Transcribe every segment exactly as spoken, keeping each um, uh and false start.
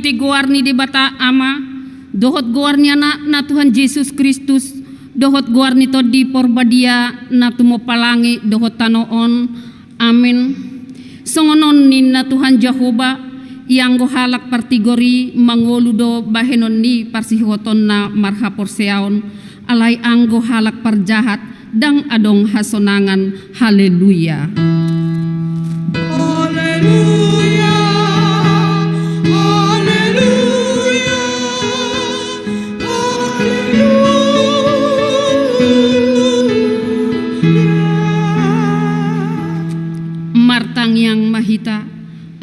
Di goar ni Debata Ama, dohot goar ni Anakna Tuhan Jesus Kristus, dohot goar ni Tondi Porbadia na tumompa langit dohot tano on. Amen. Songon on ninna Tuhan Jahowa, ianggo halak partigor i mangolu do bahenon ni parsihotonna marhaporseaon, alai anggo halak parjahat ndang adong hasonangan. Haleluya. Haleluya, haleluya, haleluya. Martangiang ma hita.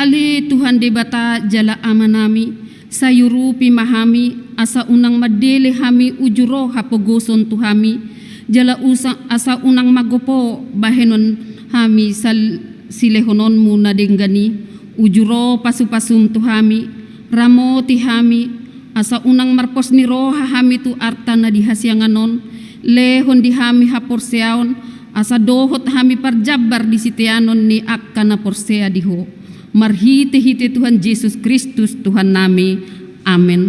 Ale Tuhan Debata jala Amanami, sai urupi ma hami, asa unang mandele hami uju ro hapogoson tu hami, jala usa, asa unang magopo bahenon hami sal-, silehononmu na denggan i, uju ro pasupasum tu hami, ramoti hami, asa unang marpos ni roha hami tu arta na di hasiangan on, lehon di hami haporseaon, asa dohot hami parjambar di siteanon ni angka na porsea di Ho. Marhitehite Tuhan Jesus Kristus Tuhannami. Amen.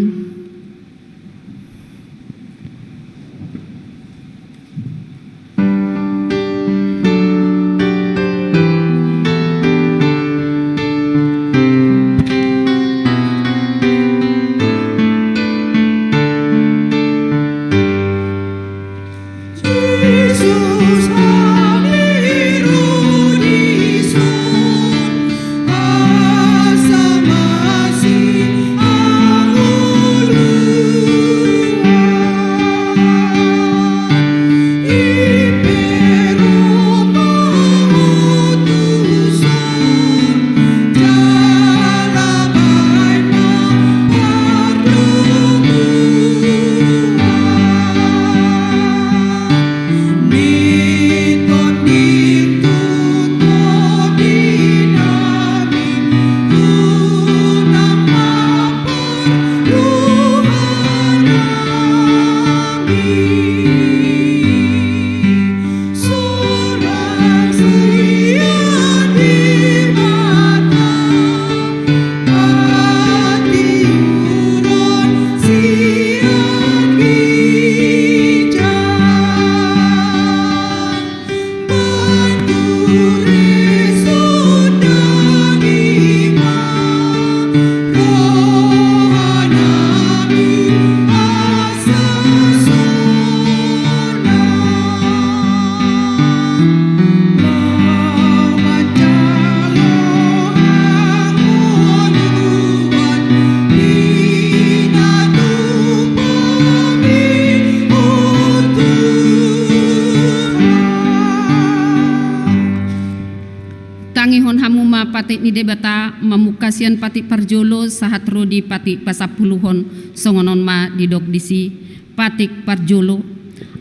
Tangihon hamu ma patik ni Debata, mamungka sian patik parjolo sahat ro di patik pasampuluhon. Songon on ma didok disi. Patik parjolo.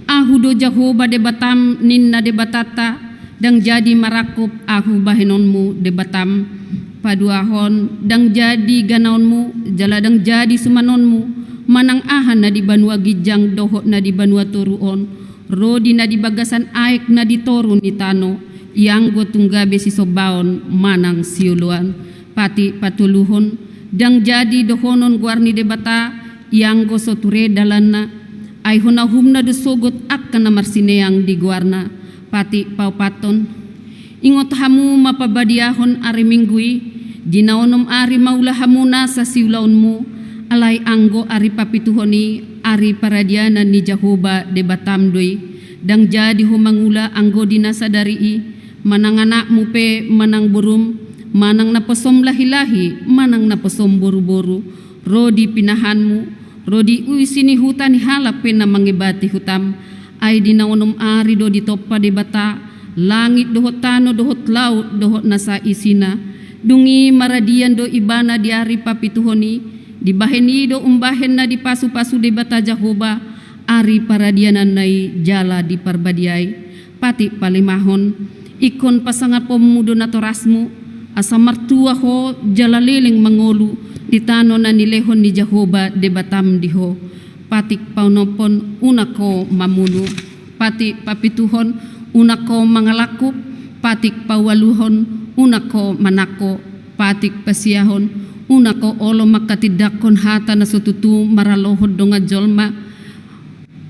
Ahu do Jahowa Debatam, ninna Debatanta, ndang jadi marangkup ahu bahenonmu Debatam. Paduahon, ndang jadi ganaonmu, jala ndang jadi sumanonmu, manang aha na di banua ginjang dohot na di banua toru on, ro di na di bagasan aek na di toru ni tano, ianggo tung gabe sisombaon manang sioloan. Patik patoluhon, ndang jadi dohonon goar ni Debata, ianggo so ture dalanna, ai hona uhumna do sogot angka na marsineang di goarna. Patik paopathon, ingot hamu ma pabadiahon ari Minggu i, di na onom ari maula hamu nasa siulaonmu, alai anggo ari papituhon i, ari paradianan ni Jahowa Debatam do i. Ndang jadi ho mangula anggo di na sadari i, manang anakmu pe manang borum, manang naposom lahilahi manang naposom boruboru, ro di pinahanmu, ro di usi ni huta ni halak pe na mangebati hutam. Ai di na onom ari do ditompa Debata langit dohot tano dohot laut dohot nasa isina. Dung i maradian do ibana di ari papituhon i, dibahen i do umbahen na dipasupasu Debata Jahowa ari paradiananna i jala di Parbadia i. Patik palimahon, ingkon pasangaponmu do natorasmu, asa martua ho jala leleng mangolu di tano na nilehon ni Jahowa Debatam di ho. Patik paonomhon, unang ho mamunu. Patik papituhon, unang ho mangalangkup. Patik paualuhon, unang ho manangko. Patik pasiahon, Unang ho olo manghatindanghon hata na so tutu maralohon dongan jolma.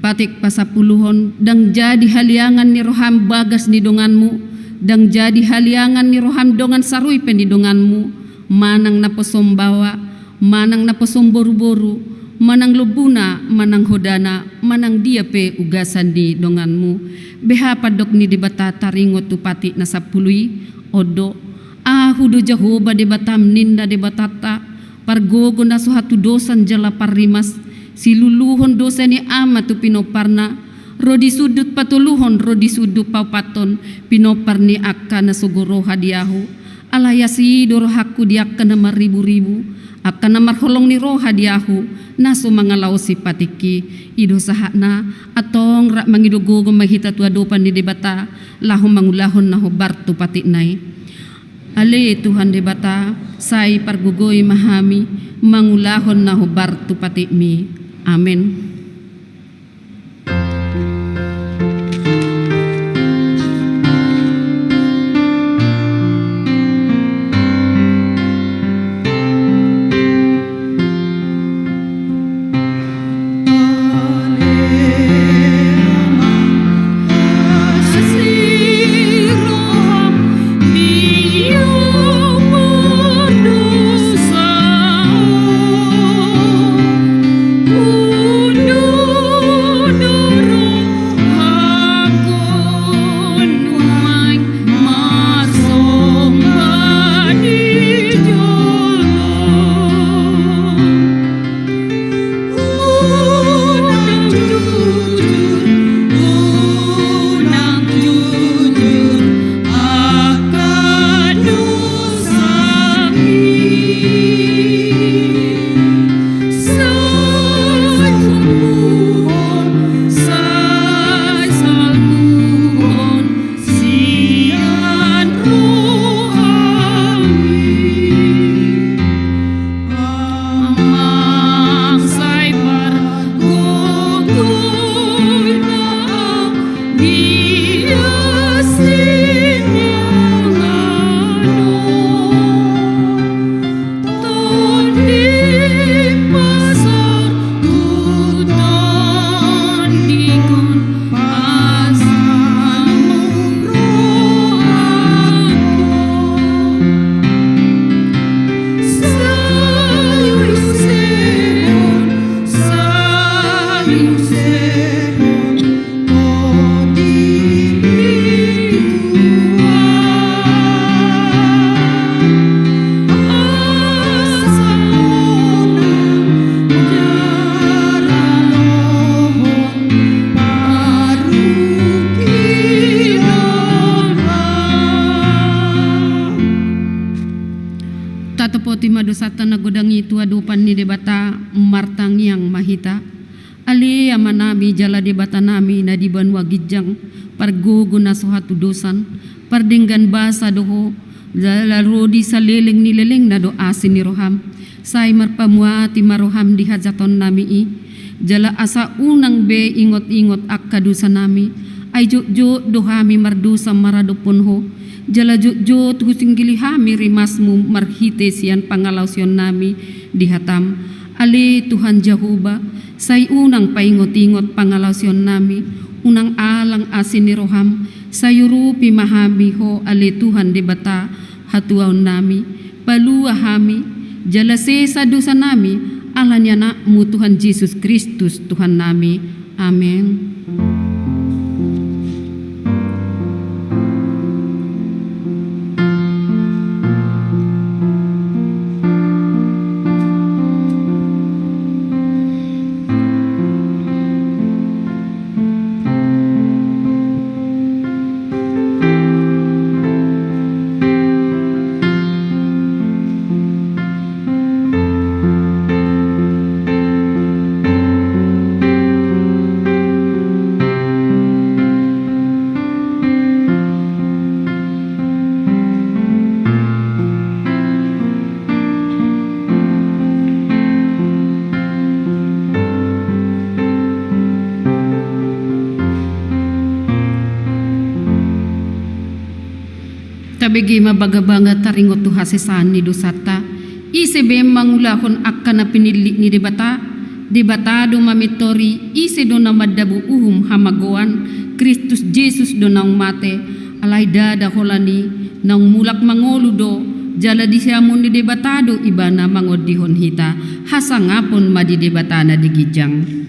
Patik pasampuluhon, ndang jadi haliangan ni roham bagas ni donganmu, ndang jadi haliangan ni roham dongan sarui pe ni donganmu, manang naposom baoa, manang naposom boruboru, manang lombuna, manang hodana, manang dia pe ugasan ni donganmu. Beha pandok ni Debata taringot tu patik na sampulu i? On do: Ahu do Jahowa Debatam, ninna Debatanta, pargogo na so hatudosan jala parrimas, siluluhon dosa ni ama tu pinomparna, ro di sundut patoluhon ro di sundut paopathon pinompar ni angka na sogo roha di Ahu. Alai asi do rohangku di angka na marriburibu, angka na marholong ni roha di Ahu, na so mangalaosi patikki. I do sahatna. Antong rap mangido gogo ma hita tu adopan ni Debata, laho mangulahon na hombar tu patikna i. Ale Tuhan Debata, sai pargogoi ma hami mangulahon na hombar tu patikmi. Amen. Sian rohami, Amang, sai pargogoi ma di asi ni inganan. Tondi pasar tu tondingon, pasalmu rohangku. Sayur sehon, sayur sehon. Tatopoti ma dosanta na godang i tu adopan ni Debata, martangiang ma hita. Ale Amanami jala Debatanami na di banua ginjang, pargogo na so hatudosan, pardenggan basa do Ho, jala ro di saleleng ni lelengna do asi ni roham. Sai marpamuati ma roham di hajatonnami i, jala asa unang be ingot-ingot angka dosanami, ai jotjot do hami mardosa maradophon Ho, jala jotjot husinggili hami rimasmu marhite sian pangalaosionnami di hatam. Ale Tuhan Jahowa, sai unang paingot-ingot pangalaosionnami, unang alang asi ni roham, sai urupi ma hami Ho ale Tuhan Debata hatuaonnami, palua hami, jala sesa dosanami, ala ni Anakmu Tuhan Jesus Kristus Tuhannami. Amen. Tabege ma bagabaga taringot tu hasesaan ni dosanta. Ise be mangulahon angka na pinillit ni Debata? Debata do mamintori. Ise do na mandabu uhum hamagoan? Kristus Jesus do naung mate, alai ndada holan i, naung mulak mangolu do, jala di siamun ni Debata do Ibana mangondihon hita. Hasangapon ma di Debata na di ginjang.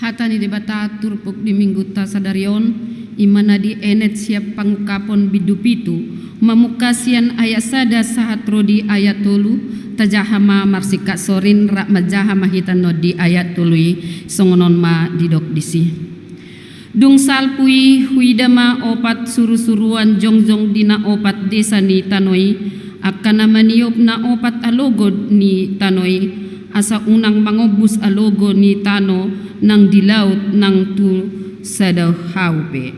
Hata ni Debata turpuk di minggunta sadari on, i ma na dienet sian Pangungkapon bindu pitu, mamungka sian ayat sada sahat ro di ayat tolu. Tajaha ma marsingkat sorin, rap manjaha ma hita annon di ayat tolu i. Songon on ma didok disi. Dung salpu i huida ma opat surusuruan jongjong di na opat desa ni tano i, angka na maniop na opat alogo ni tano i, asa unang mangombus alogo ni tano nang di laut nang tu sada hau pe.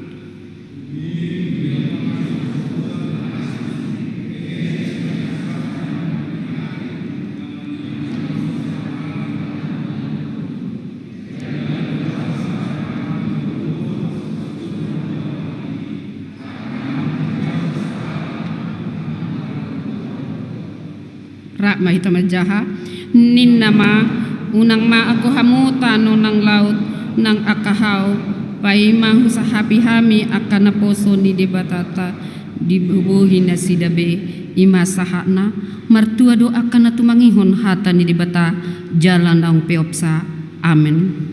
Rap ma hita manjaha. Ninna ma, unang ma anggo hamu tano nang laut nang angka hau, paima husahapi hami angka naposo ni Debatanta di bohi nasida be. I ma sahatna. Martua do angka na tumangihon hata ni Debata jala naung peopsa. Amen.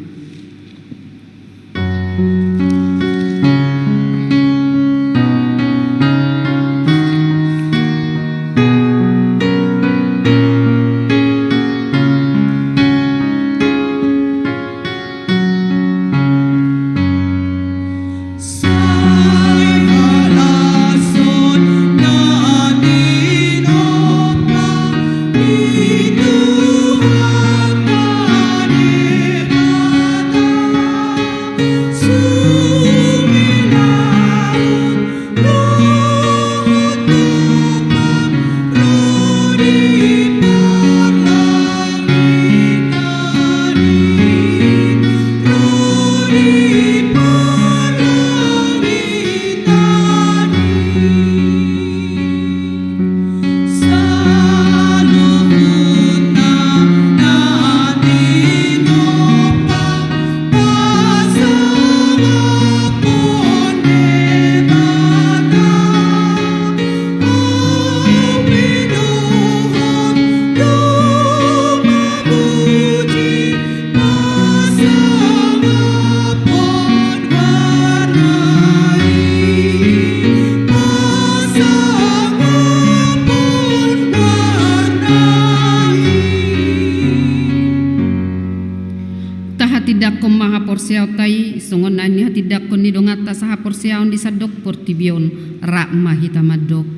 Tahatindangkon ma haporseaonta i songon na nihatindangkon ni donganta sahaporseaon di sandok portibi on. Rap ma hita mandok.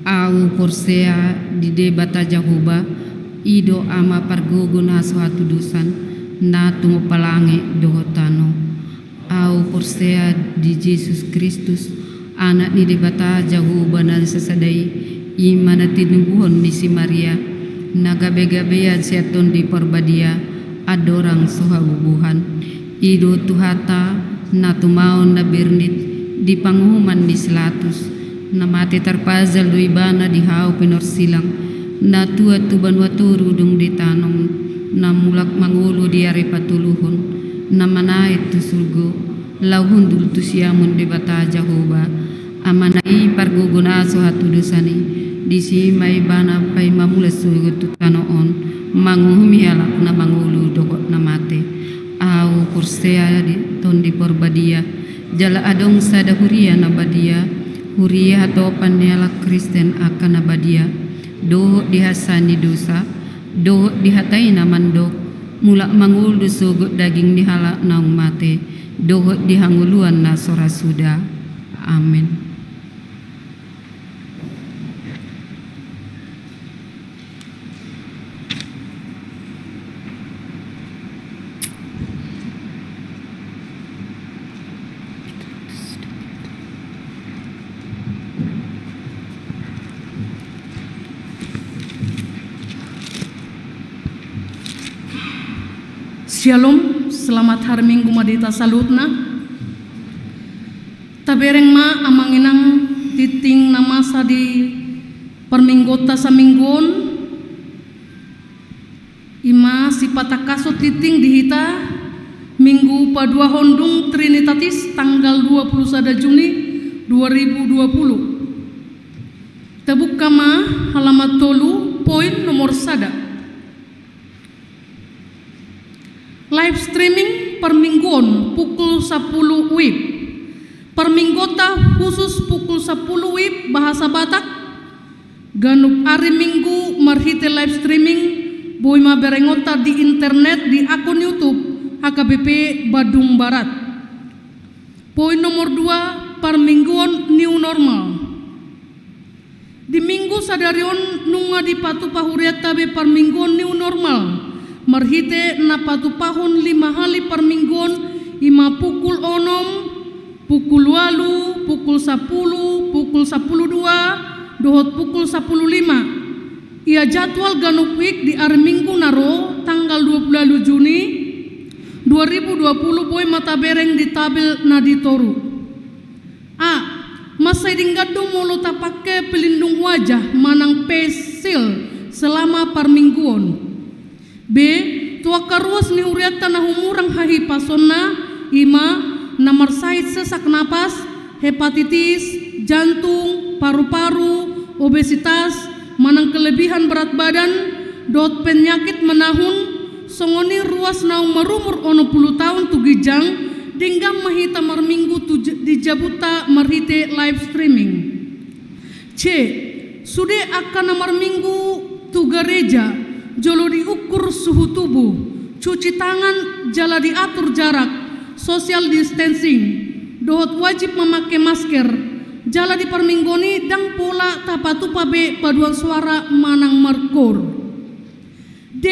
Ahu porsea di Debata Jahowa, i do Ama pargogo na so hatudosan, na tumompa langit dohot tano. Ahu porsea di Jesus Kristus, Anak ni Debata Jahowa na sasada i, i ma na tinubuhon ni si Maria, Na gabe-gabean sian Tondi Parbadia, andorang so habubuhan. I do Tuhanta, na tumaon na bernit di panguhuman ni si Latus, na mate tarpajal do ibana di hau pinorsilang, na tuat tu banua toru dung ditanom, na mulak mangolu di ari patoluhon, na manaek tu surgo, laho hundul tu siamun Debata Jahowa, Amana i pargogo na so hatudosan i, disi ma ibana paima mulak sogot tu tano on, manguhumi halak na mangolu dohot na mate. Ahu porsea di Tondi Parbadia, jala adong sada huria na badia, huria hatopan ni halak Kristen angka na badia, dohot di hansa ni dosa, dohot di hata i na mandok, mulak mangolu sogot daging ni halak naung mate, dohot di hangoluan na so ra suda. Amen. Syalom, selamat hari Minggu ma di hita saluhutna. Tabereng ma amang inang tingting na masa di parmingguonta saminggu on. I ma sipatangkashon tingting di hita Minggu paduahon dung Trinitatis tanggal dua puluh sada Juni dua ribu dua puluh. Tabuka ma halaman tolu, poin nomor sada. Live streaming parmingguon pukul sapuluh wib. Parmingguonta khusus pukul sapuluh wib bahasa Batak. Ganup ari Minggu marhite live streaming boi ma berengonta di internet di akun YouTube H K B P Bandung Barat. Poin nomor dua, parmingguon new normal. Di Minggu sadari on nunga dipatupa hurianta be parmingguon new normal. Marhite na patupahon lima hali parmingguon, i ma pukul onom, pukul ualu, pukul sapuluh, pukul sapuluh dua, dohot pukul sapuluh lima. Ia jadwal ganup wik di ari Minggu na ro tanggal dua puluh ualu Juni dua ribu dua puluh boi ma tabereng di tabel na di toru. A. Mansai denggan do molo tapangke pelindung wajah manang face shield selama parmingguon. B. Tu angka ruas ni hurianta na humurang hahipasonna, i ma na marsahit sesak napas, hepatitis, jantung, paru-paru, obesitas, manang kelebihan berat badan, dohot penyakit menahun, songon i ruas naung marumur onom pulu taon tu ginjang, denggan ma hita marminggu tu j-, di jabunta marhite live streaming. C. Sude angka na marminggu tu gareja, jolo diukur suhu tubuh, cuci tangan jala diatur jarak, social distancing, dohot wajib mamangke masker, jala di parmingguon i ndang pola tapatupa be paduan suara manang markoor. D.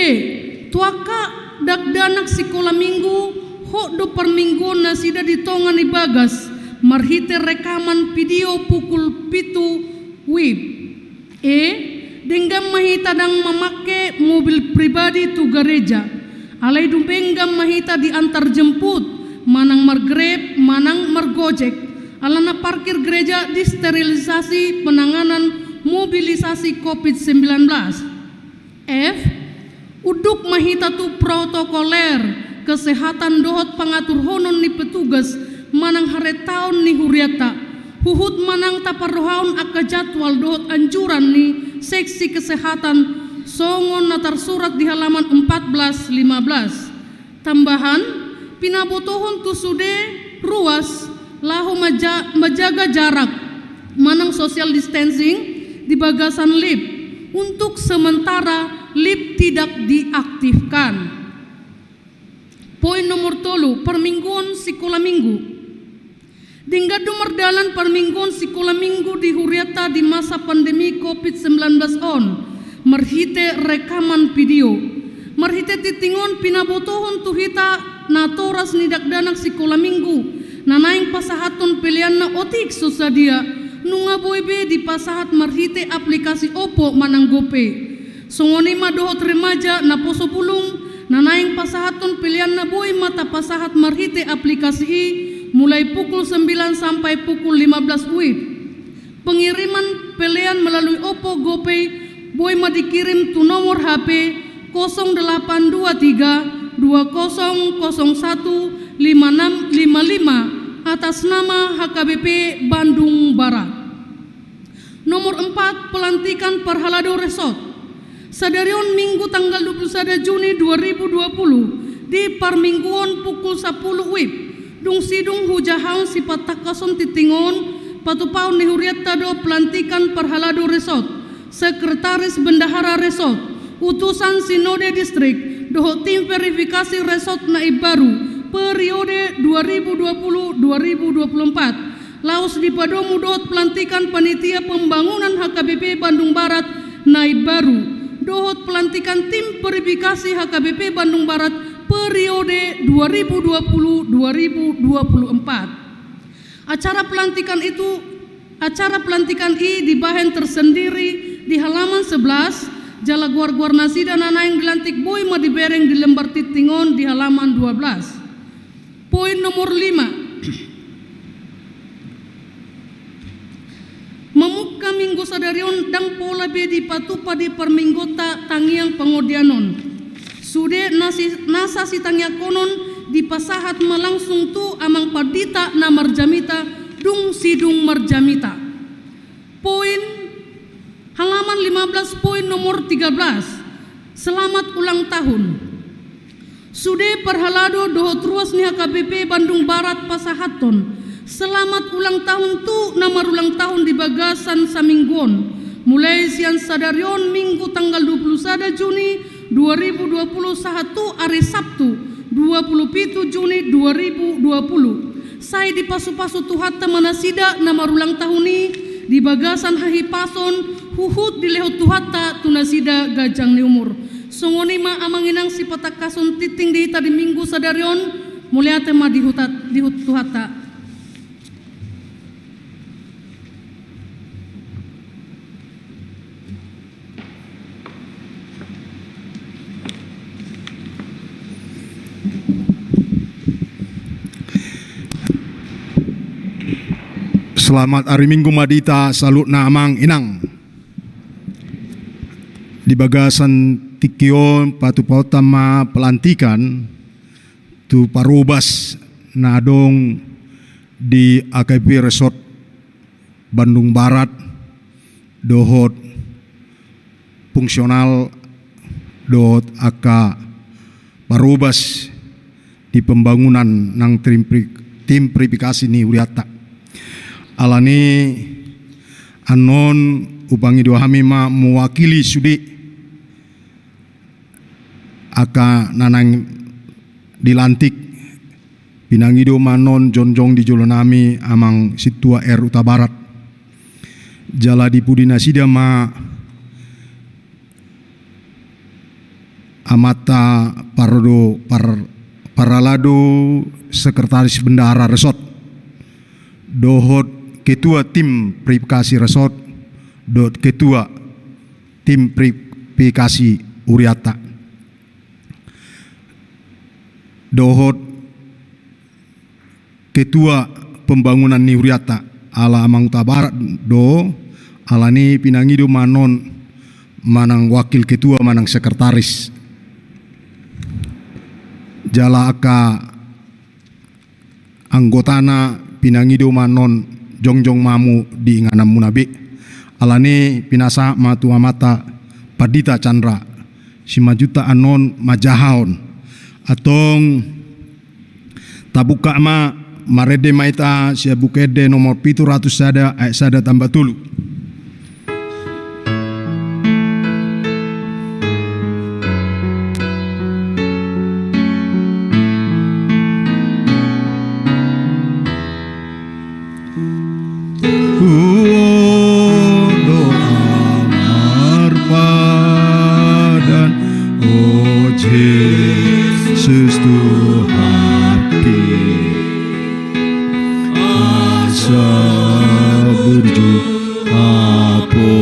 Tu angka dakdanak sikola Minggu, hot do parmingguon nasida di tonga ni bagas, marhite rekaman video pukul pitu wib. E. Denggan ma hita ndang mamangke mobil pribadi tu gareja. Alai dung denggan ma hita diantar jemput, manang margrab, manang margojek. Alana parkir gereja disterilisasi penanganan mobilisasi covid sembilan belas. F. Unduk ma hita tu protokoler kesehatan dohot pangaturhonon ni petugas manang harentaon ni hurianta. Huhut manang taparrohahon angka jadwal dohot anjuran ni seksi kesehatan songon na tarsurat di halaman empat belas lima belas. Tambahan, pinabotohon tu sude ruas laho maja-, majaga jarak manang social distancing di bagasan lift. Untuk sementara lift tidak diaktifkan. Poin nomor tolu, parmingguon sikola Minggu. Denggan do mardalan parmingguon sikola Minggu di hurianta di masa pandemi covid sembilan belas on, marhite rekaman video. Marhite tingting on pinabotohon tu hita natoras ni dakdanak sikola Minggu, na naeng pasahathon peleanna otik so sadia, nunga boi be dipasahat marhite aplikasi Oppo manang GoPay. Songon i ma dohot remaja naposo bulung, na naeng pasahathon pelean na boi ma tapasahat marhite aplikasi i, mulai pukul sembilan sampai pukul lima belas WIB. Pengiriman pelean melalui Oppo GoPay boi ma dikirim tu nomor H P kosong delapan dua tiga dua kosong kosong satu lima enam lima lima, atas nama H K B P Bandung Barat. Nomor empat, pelantikan parhalado resort. Sadari on Minggu tanggal dua puluh sada Juni dua ribu dua puluh, di parmingguon pukul sapuluh WIB, dung sidung hujahaon sipatangkason tingting on, patupaon ni hurianta do pelantikan parhalado resort, sekretaris bendahara resort, utusan sinode distrik, dohot tim verifikasi resort na imbaru periode dua ribu dua puluh dua ribu dua puluh empat. Laos dipadomu dohot pelantikan panitia pembangunan H K B P Bandung Barat na imbaru, dohot pelantikan tim verifikasi H K B P Bandung Barat periode dua ribu dua puluh dua ribu dua puluh empat. Acara pelantikan itu, acara pelantikan i dibahen tersendiri di halaman sebelas, jala goar-goar nasida na naeng dilantik boi ma dibereng di lembar tingting on di halaman dua belas. Poin nomor lima. Mamungka Minggu sadari on ndang pola be dipatupa di parmingguonta tangiang pangordian on. Sude na si-, nasa sitangiangkonon dipasahat ma langsung tu amang pandita na marjamita, dung sidung marjamita. Poin, halaman lima belas, poin nomor tiga belas. Selamat ulang tahun. Sude parhalado dohot ruas ni H K B P Bandung Barat pasahathon selamat ulang tahun tu na marulang tahun di bagasan saminggu on. Mulai sian sadari on Minggu tanggal dua puluh sada Juni dua ribu dua puluh sahat tu ari Sabtu dua puluh pitu Juni dua ribu dua puluh. Sai dipasu-pasu Tuhanta ma nasida na marulang tahun i di bagasan hahipason, huhut dilehon Tuhanta tu nasida ganjang ni umur. Songon i ma amang inang sipatangkason tingting di hita di Minggu sadari on, mauliate ma di huta-, di hut-, Tuhanta. Selamat ari Minggu ma di hita saluhutna amang inang. Di bagasan tingki on patupaonta ma pelantikan tu parobas na adong di H K B P Resort Bandung Barat, dohot fungsional, dohot angka parobas di pembangunan nang tim pri-, tim verifikasi ni hurianta. Alani annon hupangido hami ma mewakili sude angka na naeng dilantik, pinangido ma annon jongjong di jolo nami amang sintua R Hutabarat. Jala di pudi nasida ma amanta pardo-, par-, parhalado sekretaris bendahara resort, dohot ketua tim verifikasi resort, dohot ketua tim verifikasi hurianta, dohot ketua pembangunan ni hurianta, ala amang Hutabarat do, alani pinangido ma annon manang wakil ketua manang sekretaris. Jala angka anggotana pinangido ma annon jongjong ma hamu di ingananmuna be. Alani pinasahat ma tu amanta Pandita Chandra Simanjuntak annon manjahahon. Antong tabuka ma, marende ma hita sian Buku Ende nomor pitu ratus sada ayat sada tamba tolu. Huon do au marpadan, o Jesus Tuhanki, asa burju haposan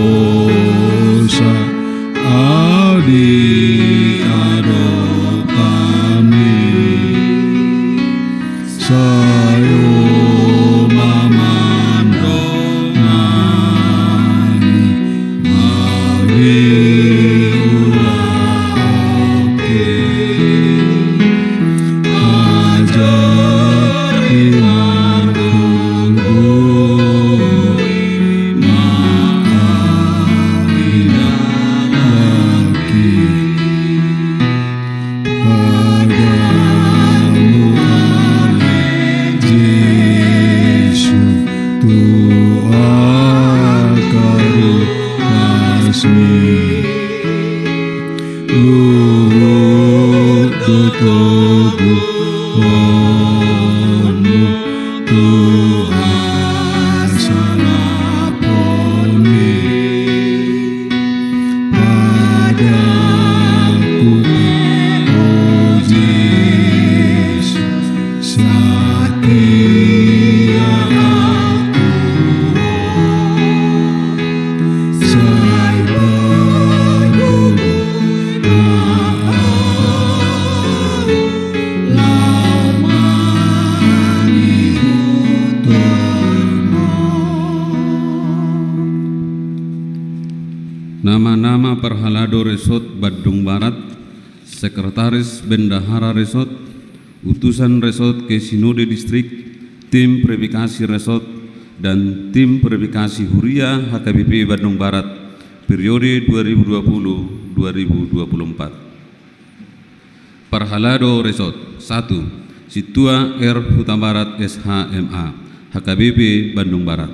Akaritas ni luhut do toguhonmu tu hasangapon ni padaku, o Jesus. Satia aku, sai pagolo na au lam mangihuthon Ho. Nama-nama parhalado Resort Bandung Barat, Sekretaris Bendahara Resort, Utusan Resort ke Sinode Distrik, Tim Verifikasi Resort, dan Tim Verifikasi Huria H K B P Bandung Barat, periode dua ribu dua puluh dua ribu dua puluh empat. Parhalado Resort, satu, Sintua R Hutabarat, S H, M A, H K B P Bandung Barat.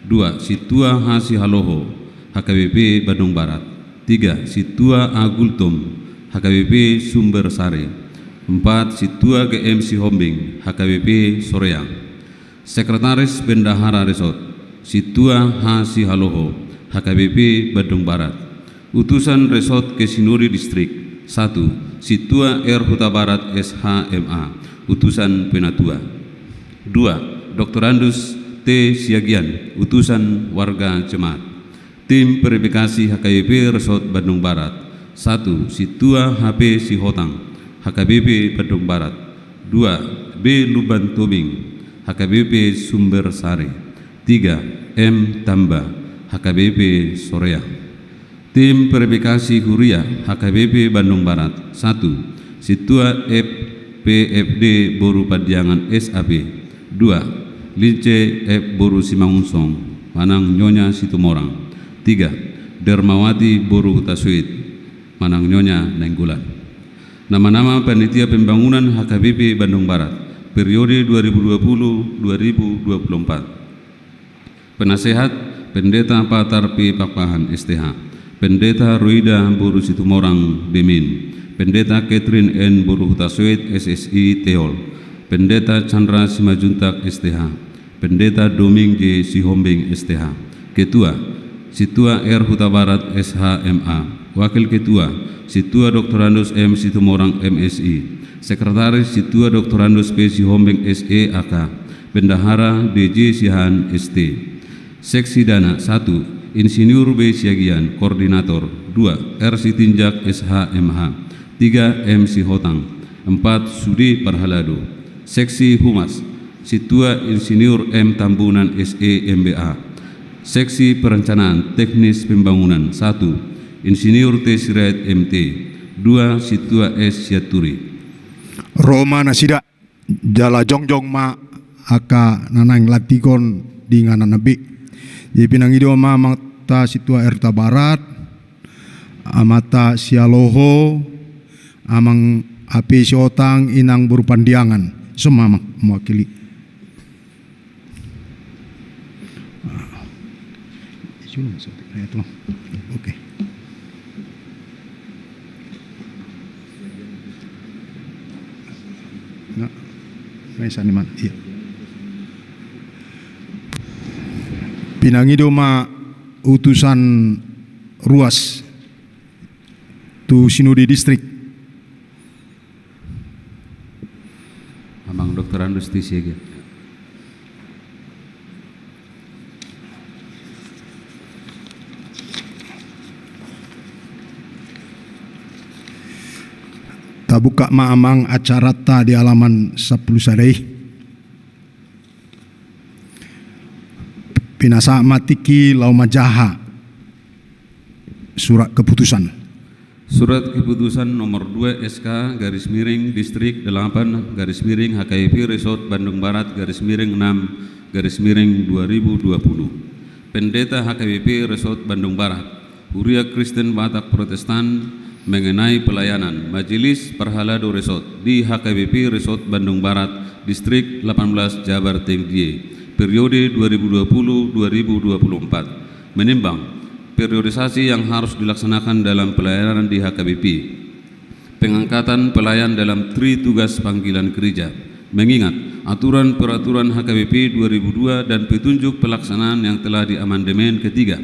Dua, Sintua H Sihaloho, H K B P Bandung Barat. Tiga, Sintua A Gultom, H K B P Sumber Sari. Empat, Sintua G M Sihombing, H K B P Soreang. Sekretaris Bendahara Resort, Sintua H Sihaloho, H K B P Bandung Barat. Utusan Resort ke Sinode Distrik, satu, Sintua R Hutabarat, S H, M A, utusan penatua. Dua, Doktorandus T Siagian, utusan warga jemaat. Tim Verifikasi H K B P Resort Bandung Barat, satu, Sintua H P Sihotang, H K B P Bandung Barat. Dua, B Lumban Tobing, H K B P Sumber Sari. Tiga, M Tamba, H K B P Soreang. Tim Verifikasi Huria H K B P Bandung Barat, satu, Sintua F P F D Boru Pandiangan, S A P. Dua, Lince F Boru Simangunsong manang Nyonya Situmorang. Tiga, Dermawati Boru Hutasuit manang Nyonya Nainggolan. Nama-nama Panitia Pembangunan H K B P Bandung Barat, periode dua ribu dua puluh dua ribu dua puluh empat. Penasehat, Pendeta Patar P Pakpahan, S T H. Pendeta Roida Boru Situmorang, D Min. Pendeta Catherine N Boru Hutasuit, S S I Teol. Pendeta Chandra Simanjuntak, S T H. Pendeta Doming J Sihombing, S T H. Ketua, Sintua R Hutabarat, S H, M A. Wakil Ketua, Sintua Doktorandus M Situmorang, M Si. Sekretaris, Sintua Doktorandus P Sihombing, S E, A K. Bendahara, D J Siahaan, S T. Seksi Dana, satu, Insinyur B Siagian, Koordinator. Dua, R Sitinjak, S H, M H. Tiga, M Sihotang. Empat, Sude Parhalado. Seksi Humas, Sintua Insinyur M Tambunan, S E, M B A. Seksi Perencanaan Teknis Pembangunan, satu, Insinyur T Sirait, M T. Dua, Sintua S Sianturi. Ro ma nasida, jala jongjong ma angka na naeng lantikhon di inganan na be. Jadi pinangido ma amanta Sintua R Hutabarat, amanta Sihaloho, amang H P Sihotang, inang Boru Pandiangan. Ison ma amang mewakili. Oke. Nah, nah, saniman. Iya. Pinangido ma utusan ruas tu Sinode Distrik. Amang Doktorandus T Siagian. Tabuka ma amang acaranta di halaman sampulu sada i. Pinasahat ma tingki laho manjaha surat keputusan. Surat keputusan nomor dua S K garis miring distrik delapan garis miring H K B P Resort Bandung Barat garis miring enam garis miring dua ribu dua puluh. Pendeta H K B P Resort Bandung Barat, Huria Kristen Batak Protestan, mengenai pelayanan Majelis Parhalado Resort di H K B P Resort Bandung Barat, Distrik delapan belas Jabar Tinggi. periode dua ribu dua puluh dua ribu dua puluh empat, menimbang periodisasi yang harus dilaksanakan dalam pelayanan di H K B P, pengangkatan pelayan dalam tri tugas panggilan gereja, mengingat aturan peraturan H K B P dua ribu dua dan petunjuk pelaksanaan yang telah diamandemen ketiga,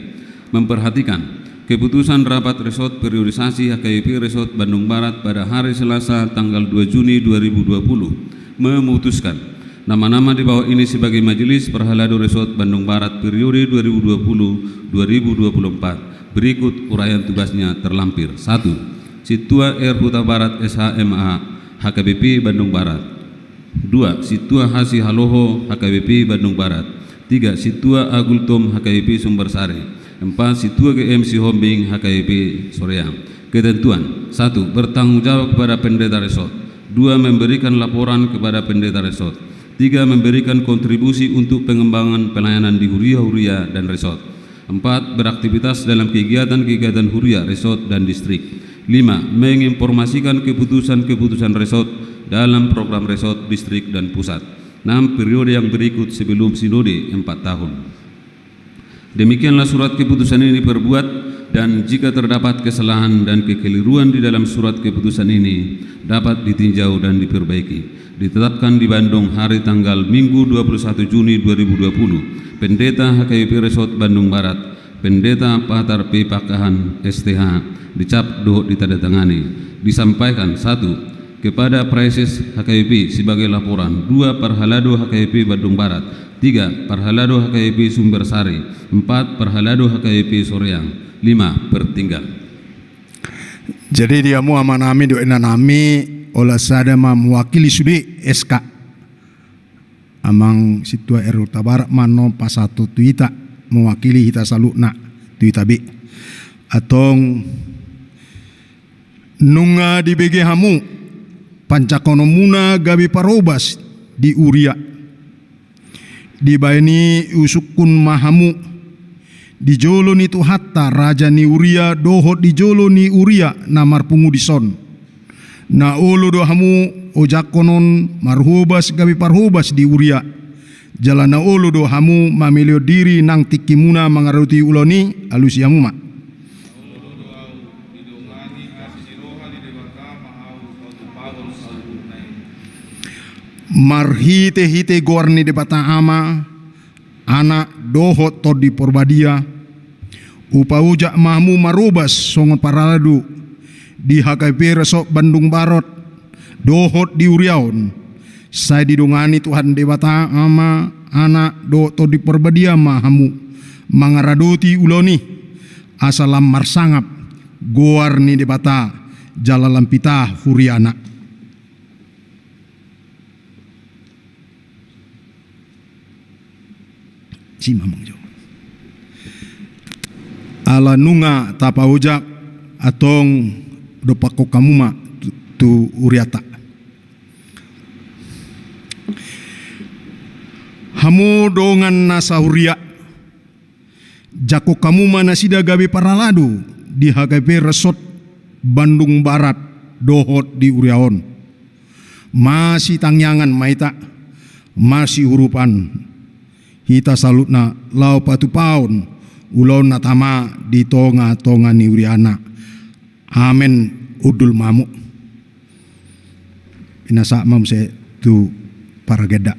memperhatikan keputusan rapat resort periodisasi H K B P Resort Bandung Barat pada hari Selasa tanggal dua Juni dua ribu dua puluh, memutuskan nama-nama di bawah ini sebagai Majelis Parhalado Resort Bandung Barat periode dua ribu dua puluh dua ribu dua puluh empat. Berikut uraian tugasnya terlampir. Satu, Sintua R Hutabarat S H M A, H K B P Bandung Barat. Dua, Sintua H Sihaloho, H K B P Bandung Barat. Tiga, Sintua A Gultom, H K B P Sumbersari. Empat, Sintua G M Sihombing, H K B P Soreang. Ketentuan: satu, bertanggung jawab kepada pendeta resort. Dua, memberikan laporan kepada pendeta resort. Tiga, memberikan kontribusi untuk pengembangan pelayanan di huria-huria dan resort. Empat, beraktivitas dalam kegiatan-kegiatan huria, resort, dan distrik. Lima, menginformasikan keputusan-keputusan resort dalam program resort, distrik, dan pusat. Enam, periode yang berikut sebelum sinode empat tahun. Demikianlah surat keputusan ini diperbuat, dan jika terdapat kesalahan dan kekeliruan di dalam surat keputusan ini, dapat ditinjau dan diperbaiki. Ditetapkan di Bandung hari tanggal Minggu dua puluh satu Juni dua ribu dua puluh, Pendeta H K B P Resort Bandung Barat, Pendeta Patar P Pakkahan, S T H, dicap dohot ditandatangani. Disampaikan: satu, kepada Praeses H K B P sebagai laporan. Dua, Parhalado H K B P Bandung Barat. Tiga, Parhalado H K B P Sumbersari. Empat, Parhalado H K B P Soreang. Lima, pertinggal. Jadi di hamu amanami dohot inanami, olat sada ma mewakili sude S K. Amang Sintua R Hutabarat ma annon pasahathon tu hita, mewakili hita saluhutna tu hita be. Antong, nunga dibege hamu panjangkononmuna gabe parhobas di huria. Dibahen i husungkun ma hamu di jolo ni Tuhanta, raja ni huria, dohot di jolo ni huria na marpungu dison. Na olo do hamu ojakhon on marhobas gabe parhobas di huria. Jala na olo do hamu mamelehon diri nang tingkimuna mangaradoti ulaon i. Alusi hamu ma. Marhitehite goar ni Debata Ama, Anak dohot Tondi Porbadia, hupaojak ma hamu marhobas songon parhalado di H K B P Resort Bandung Barat dohot di huria on. Sai didongani Tuhan Debata Ama, Anak dohot Tondi Porbadia ma hamu mangaradoti ulaon i, asa lam marsangap goar ni Debata jala lam pita huriana. Si mamang jo. Ala nunga tapaojak, antong dompakhon hamu ma tu, tu hurianta. Hamu dongan na sahuria, jangkon hamu ma nasida gabe parhalado di H K B P Resort Bandung Barat dohot di huria on. Masitangiangan ma hita, masiurupan hita saluhutna laho patupahon ulaon na tama di tongatonga ni huriana. Amen. Hundul ma hamu. Pinasahat ma muse tu paragenda.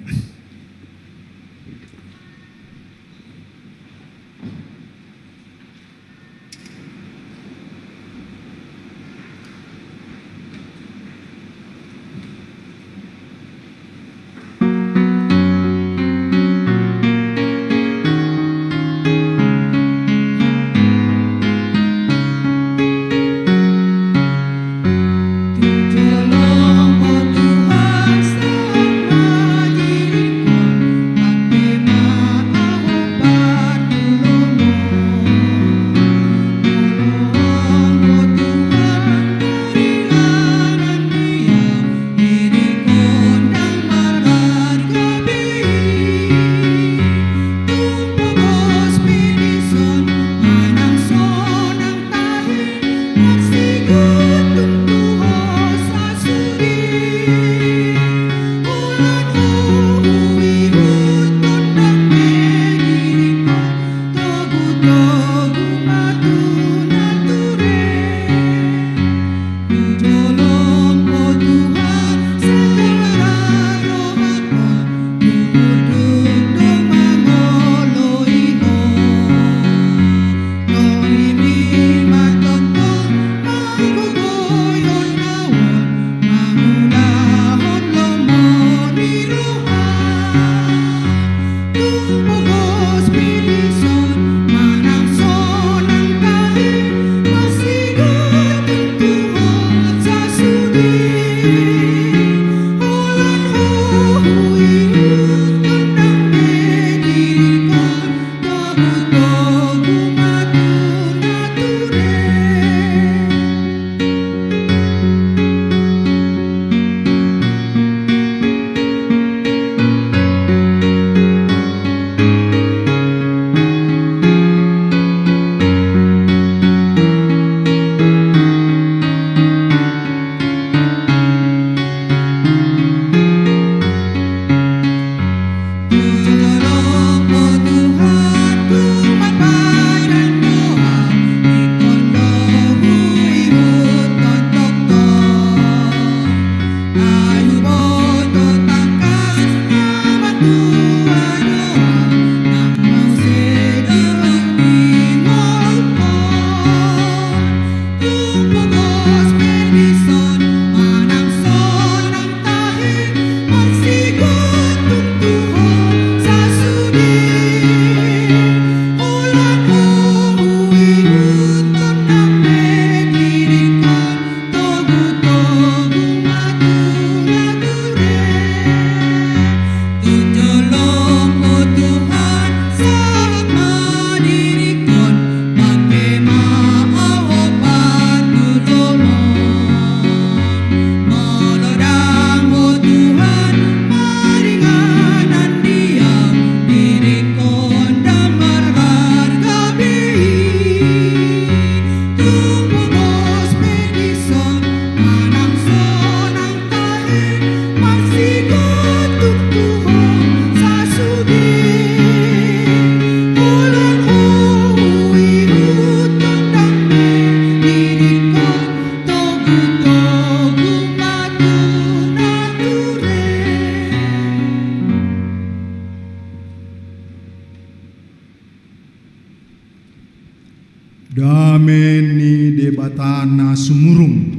Dame ni Debata na sumurung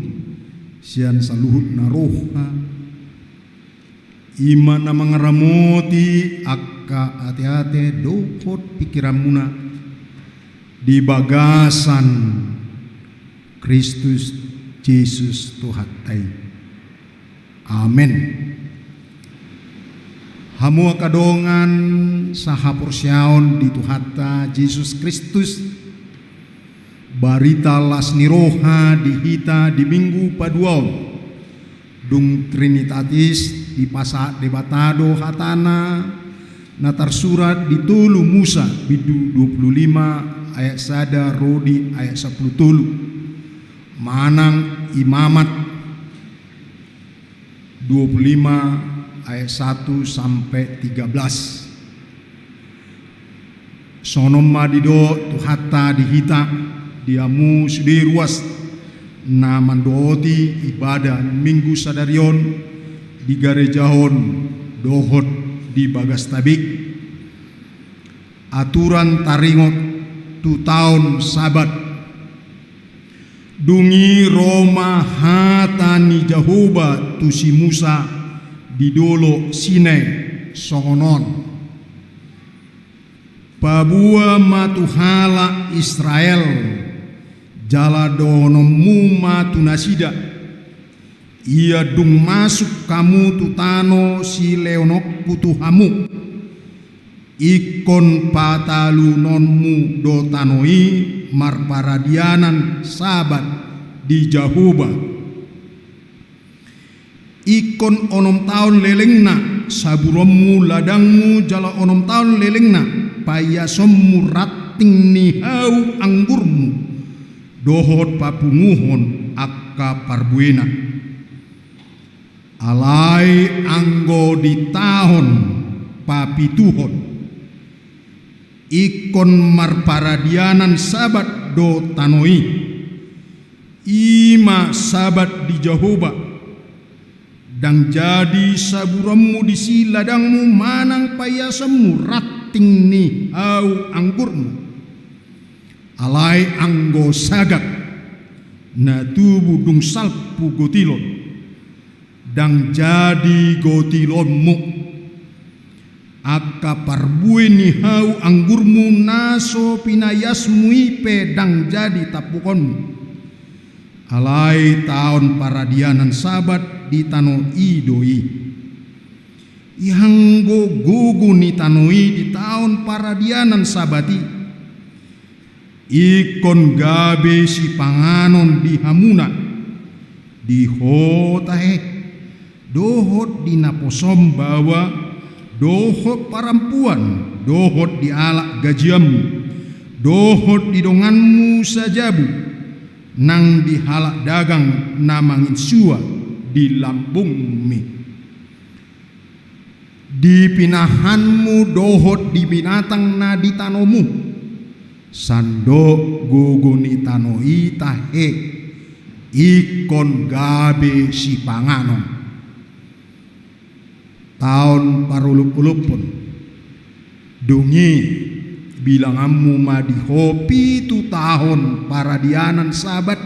sian saluhut na roha, i ma na mangaramoti angka ateate dohot pingkiranmuna di bagasan Kristus Jesus Tuhanta i. Amen. Hamu angka dongan sahaporseaon di Tuhanta Jesus Kristus, barita las ni roha di hita di Minggu paduahon. Dung Trinitatis, dipasahat Debata do hatana na tarsurat di tolu Musa, bindu dua puluh lima ayat sada ro di ayat sampulu tolu. Manang Imamat dua puluh lima ayat satu sampai tiga belas. Songon on ma didok Tuhanta di hita, di hamu sude ruas na mandohoti ibadah Minggu sadari on di garejahon dohot di bagasta be. Aturan taringot tu taon Sabat. Dung i ro ma hata ni Jahowa tu si Musa di dolok Sinai songon on: Paboa ma tu halak Israel, jala dohononmu ma tu nasida: Ia dung masuk hamu tu tano silehononku tu hamu, ingkon patalunonmu do tano i marparadianan Sabat di Jahowa. Ingkon onom taon lelengna saburonmu ladangmu, jala onom taon lelengna paiasonmu ranting ni hau anggurmu, dohot papunguhon angka parbuena. Alai anggo di taon papituhon, ingkon marparadianan Sabat do tano i, i ma Sabat di Jahowa. Ndang jadi saburonmu disi ladangmu manang paiasonmu ranting ni hau anggurmu. Alai anggo sagat na tubu dung salpu gotilon, ndang jadi gotilonmu. Angka parbue ni hau anggurmu na so pinaiasmu i pe ndang jadi tampukonmu. Alai taon paradianan Sabat di tano i do i. Ia anggo gogo ni tano i di taon paradianan Sabat i, ingkon gabe sipanganon di hamuna, di ho tahe, dohot di naposom baoa, dohot parampuan, dohot di halak gajianmu, dohot di donganmu sajabu, nang di halak dagang na manginsua di lambungmi. Di pinahanmu dohot di binatang na di tanomu, sandok gogo ni tano i tahe, ingkon gabe sipanganon. Taon parolopolopon. Dung i bilanganmu ma di ho pitu taon paradianan Sabat,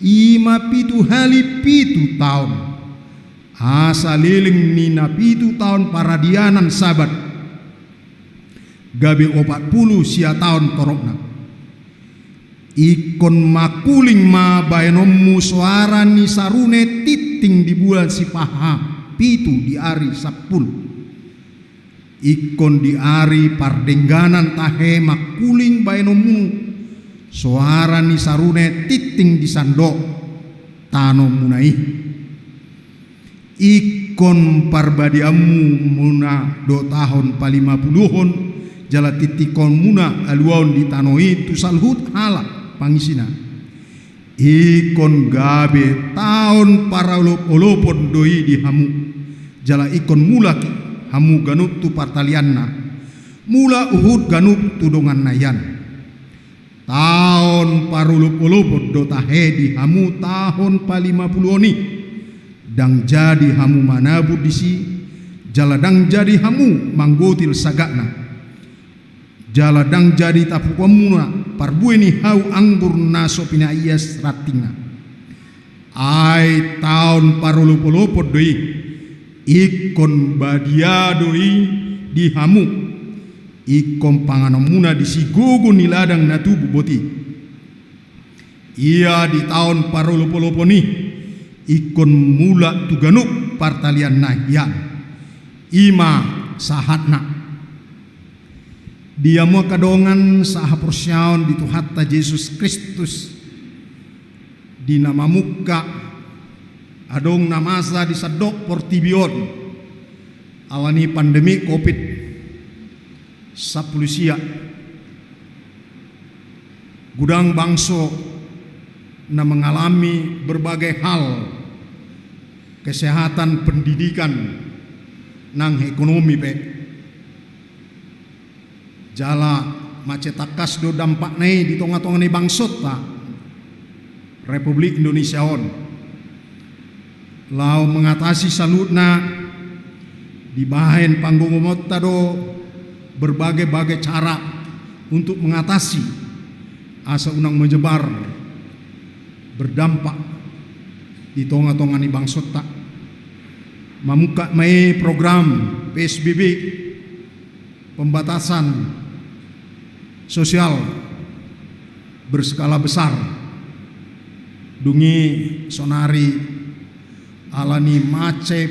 i ma pitu hali pitu taon. Asa leleng ni na pitu taon paradianan Sabat, gabe opat pulu sia taon torokna. Ingkon mangkuling ma baenonmu soara ni sarune tinting di bulan sipaha pitu di ari sampulu. Ingkon di ari pardengganan tahe mangkuling baenonmu soara ni sarune tinting di sandok tanomuna i. Ingkon parbadiaonmuna do taon palimapuluhon, jala tintingkonmuna aluaon di tano i tu saluhut halak pangisina. Ingkon gabe taon parolopolopon do i di hamu, jala ingkon mulak hamu ganup tu partalianna, mulak huhut ganup tu donganna i an. Taon parolopolopon do tahe di hamu taon palimapuluhon i. Ndang jadi hamu manabur disi, jala ndang jadi hamu manggotil sagatna. jala ndang jadi tapukonmuna parbue ni hau anggur na so pinaias rantingna. Ai taon parolopolopon do i, ingkon badia do i di hamu, ingkon panganonmuna di sigogo ni ladang na tubu boti. Ia di taon parolopolopon i, ingkon mulak tu ganup partalianna hian. I ma sahatna. Di hamu angka dongan sahaporseaon di Tuhanta Jesus Kristus, di na mamungka adong na masa di sandok portibi on, ala ni pandemi covid sampulu sia. Godang bangso na mengalami berbagai hal, kesehatan, pendidikan, nang ekonomi pe. Jala mansai tangkas do dampakna i di tongatonga ni bangsonta Republik Indonesia on. Laho mengatasi saluhutna, dibahen panggogomonta do berbagai-bagai cara untuk mengatasi asa unang menyebar, berdampak di tongatonga ni bangsonta. Mamungka ma i program P S B B, pembatasan sosial berskala besar. Dung i sonari ala ni mansai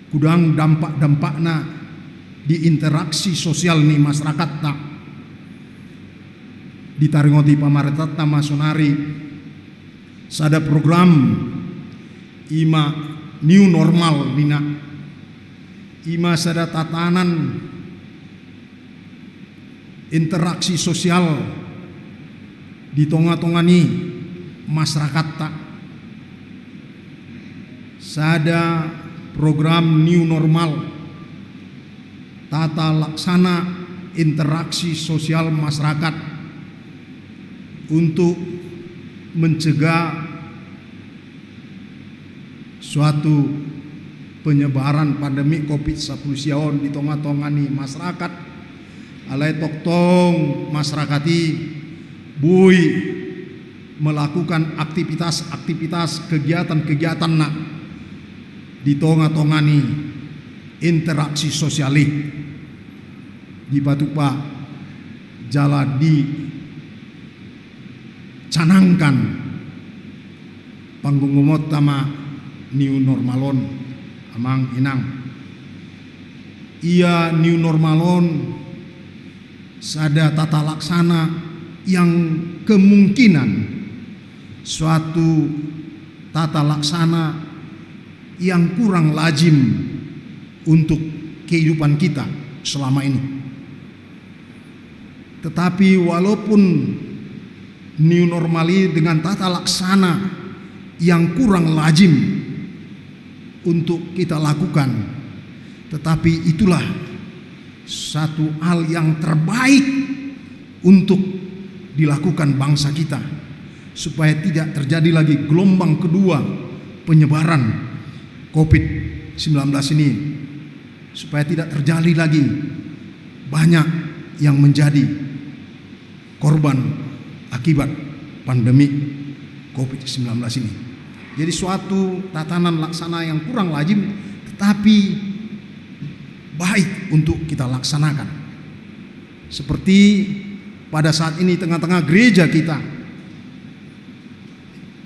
godang dampak-dampakna di interaksi sosial ni masyarakatta, ditaringoti pamarentanta ma sonari sada program, i ma new normal ninna. I ma sada tatanan interaksi sosial di tongatonga ni masyarakatta. Sada program new normal, tata laksana interaksi sosial masyarakat untuk mencegah suatu penyebaran pandemi covid sampulu sia on di tongatonga ni masyarakat. Alai tongtong masyarakat i boi melakukan aktivitas-aktivitas, kegiatan-kegiatanna di tongatonga ni interaksi sosial i. Dipatupa jala dicanangkan panggogomonta ma new normal on, amang inang. Ia new normal on sada tata laksana yang kemungkinan suatu tata laksana yang kurang lazim untuk kehidupan kita selama ini. Tetapi walaupun new normal ini dengan tata laksana yang kurang lazim untuk kita lakukan, tetapi itulah satu hal yang terbaik untuk dilakukan bangsa kita, supaya tidak terjadi lagi gelombang kedua penyebaran covid sembilan belas ini, supaya tidak terjadi lagi banyak yang menjadi korban akibat pandemi covid sembilan belas ini. Jadi, suatu tatanan laksana yang kurang lazim, tetapi baik untuk kita laksanakan. Seperti pada saat ini, tengah-tengah gereja kita,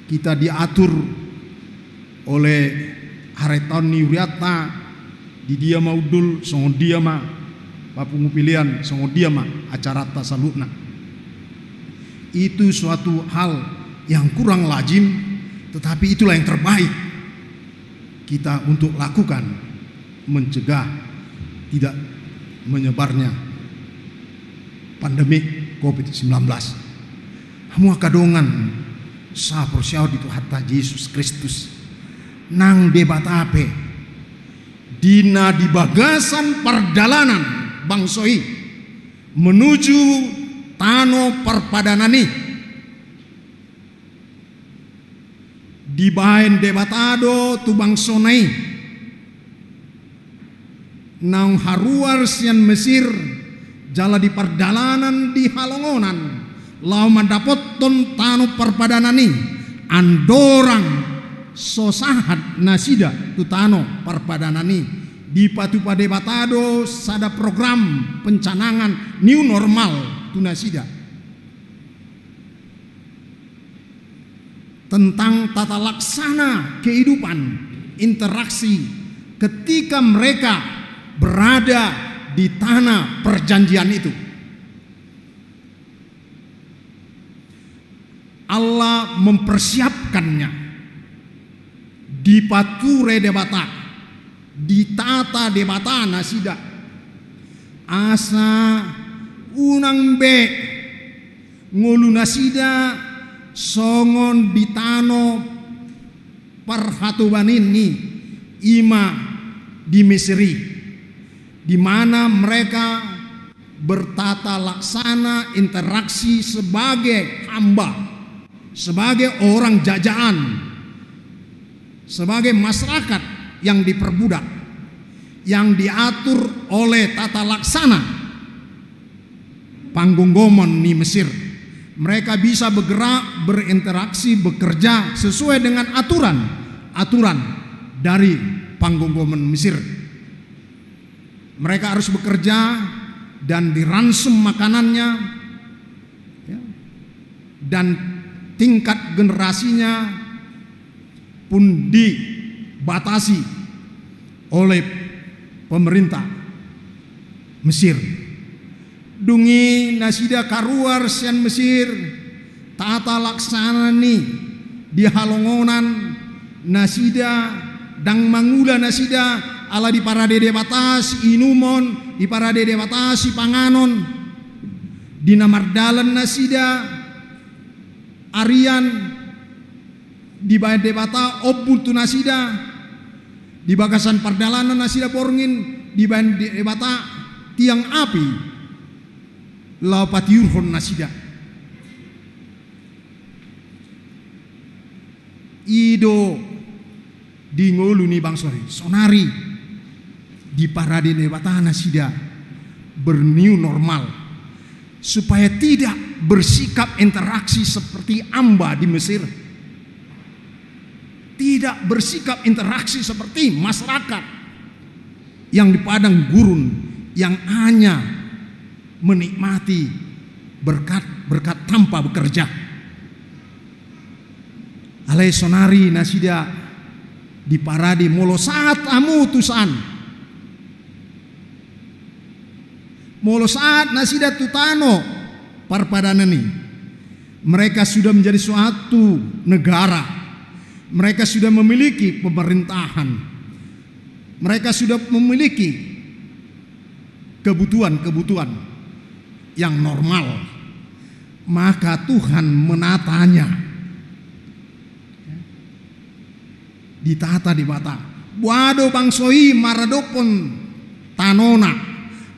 kita diatur oleh haretaon ni hurianta, di dia ma hundul, songon dia ma papungu pelean, songon dia ma acaranta saluhutna. Itu suatu hal yang kurang lazim, tetapi itulah yang terbaik kita untuk lakukan, mencegah tidak menyebarnya pandemi covid sembilan belas. Hamu angka dongan sahaporseaon di Tuhanta Jesus Kristus, nang Debata pe, di na di bagasan pardalanan bangso i menuju tano parpadanan i, dibahen Debata do tu bangsona i naung haruar sian Mesir jala di pardalanan di halongonan, laho mandapothon tano parpadanan i, andorang so sahat nasida tu tano parpadanan i, dipatupa Debata do sada program pencanangan new normal tu nasida. Tentang tata laksana kehidupan, interaksi ketika mereka berada di tanah perjanjian itu. Allah mempersiapkannya, dipature Debata, ditata Debata nasida, asa unang be ngolu nasida songon di tano parhatobanan i, ima di Mesir i, di mana mereka bertata laksana interaksi sebagai hamba, sebagai orang jajahan, sebagai masyarakat yang diperbudak, yang diatur oleh tata laksana panggomgoman ni Mesir. Mereka bisa bergerak, berinteraksi, bekerja sesuai dengan aturan, aturan dari panggomgoman Mesir. Mereka harus bekerja dan diransum makanannya, ya, dan tingkat generasinya pun dibatasi oleh pemerintah Mesir. Dung i nasida kaluar sian Mesir, tata laksana ni di halongonan nasida, ndang mangula nasida, ala diparade Debata siinumon, diparade Debata sipanganon, di na mardalan nasida arian, dibaen Debata ombun tu nasida, di bagasan pardalanan nasida borngin, dibaen Debata tiang api laho patiurhon nasida. I do di ngolu ni bangso i. Sonari diparade Debata nasida bernew normal, supaya tidak bersikap interaksi seperti hamba di Mesir, tidak bersikap interaksi seperti masyarakat yang di padang gurun, yang hanya menikmati berkat, berkat tanpa bekerja. Alai sonari nasida diparade, molo sahat hamu tusan, molo sahat nasida tu tano parpadanan i, mereka sudah menjadi suatu negara, mereka sudah memiliki pemerintahan, mereka sudah memiliki kebutuhan-kebutuhan yang normal, maka Tuhan menatanya. Ditata Debata. Boha do bangso i maradophon tanona?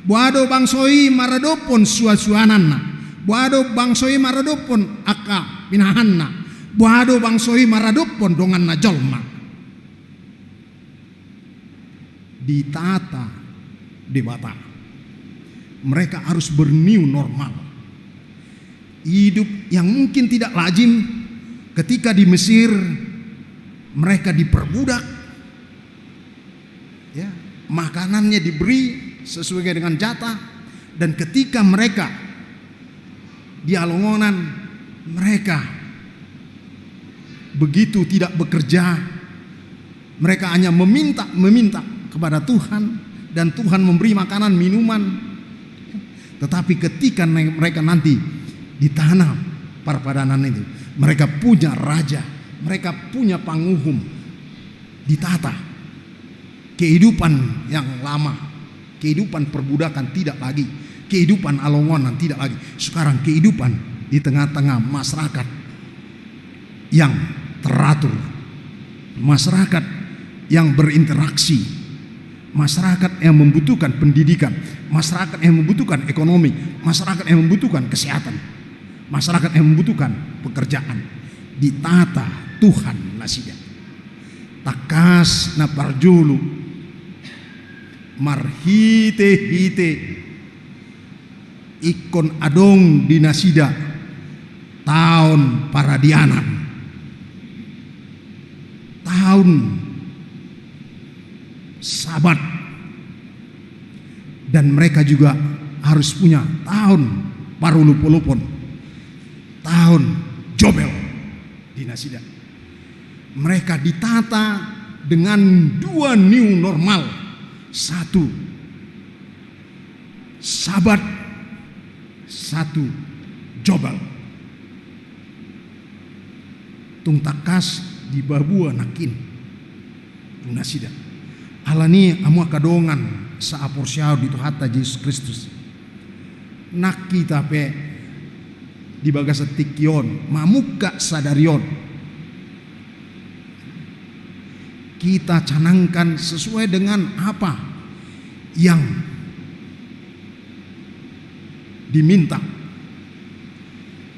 Boha do bangso i maradophon suansuananna? Boha do bangso i maradophon angka pinahanna? Boha do bangso i maradophon donganna jolma? Ditata Debata. Mereka harus bernew normal. Hidup yang mungkin tidak lazim ketika di Mesir, mereka diperbudak, ya, makanannya diberi sesuai dengan jatah, dan ketika mereka di halongonan, mereka begitu tidak bekerja, mereka hanya meminta, meminta kepada Tuhan, dan Tuhan memberi makanan, minuman. Tetapi ketika ne-, mereka nanti di tanah parpadanan itu, mereka punya raja, mereka punya panguhum, ditata. Kehidupan yang lama, kehidupan perbudakan tidak lagi, kehidupan halongonan tidak lagi. Sekarang kehidupan di tengah-tengah masyarakat yang teratur, masyarakat yang berinteraksi, masyarakat yang membutuhkan pendidikan, masyarakat yang membutuhkan ekonomi, masyarakat yang membutuhkan kesehatan, masyarakat yang membutuhkan pekerjaan. Ditata Tuhan nasida. Tangkas na parjolo, marhitehite ingkon adong di nasida taon paradianan, taon Sabat, dan mereka juga harus punya taon parolopolopon, taon Jobel di nasida. Mereka ditata dengan dua new normal. Satu, Sabat, satu, Jobel. Tung tangkas dipaboa nangkin tu nasida. Alani i, hamu angka dongan sahaporseaon di Tuhanta Jesus Kristus, nang hita pe di bagasan tingki on, mamungka sadari on, kita canangkan sesuai dengan apa yang diminta,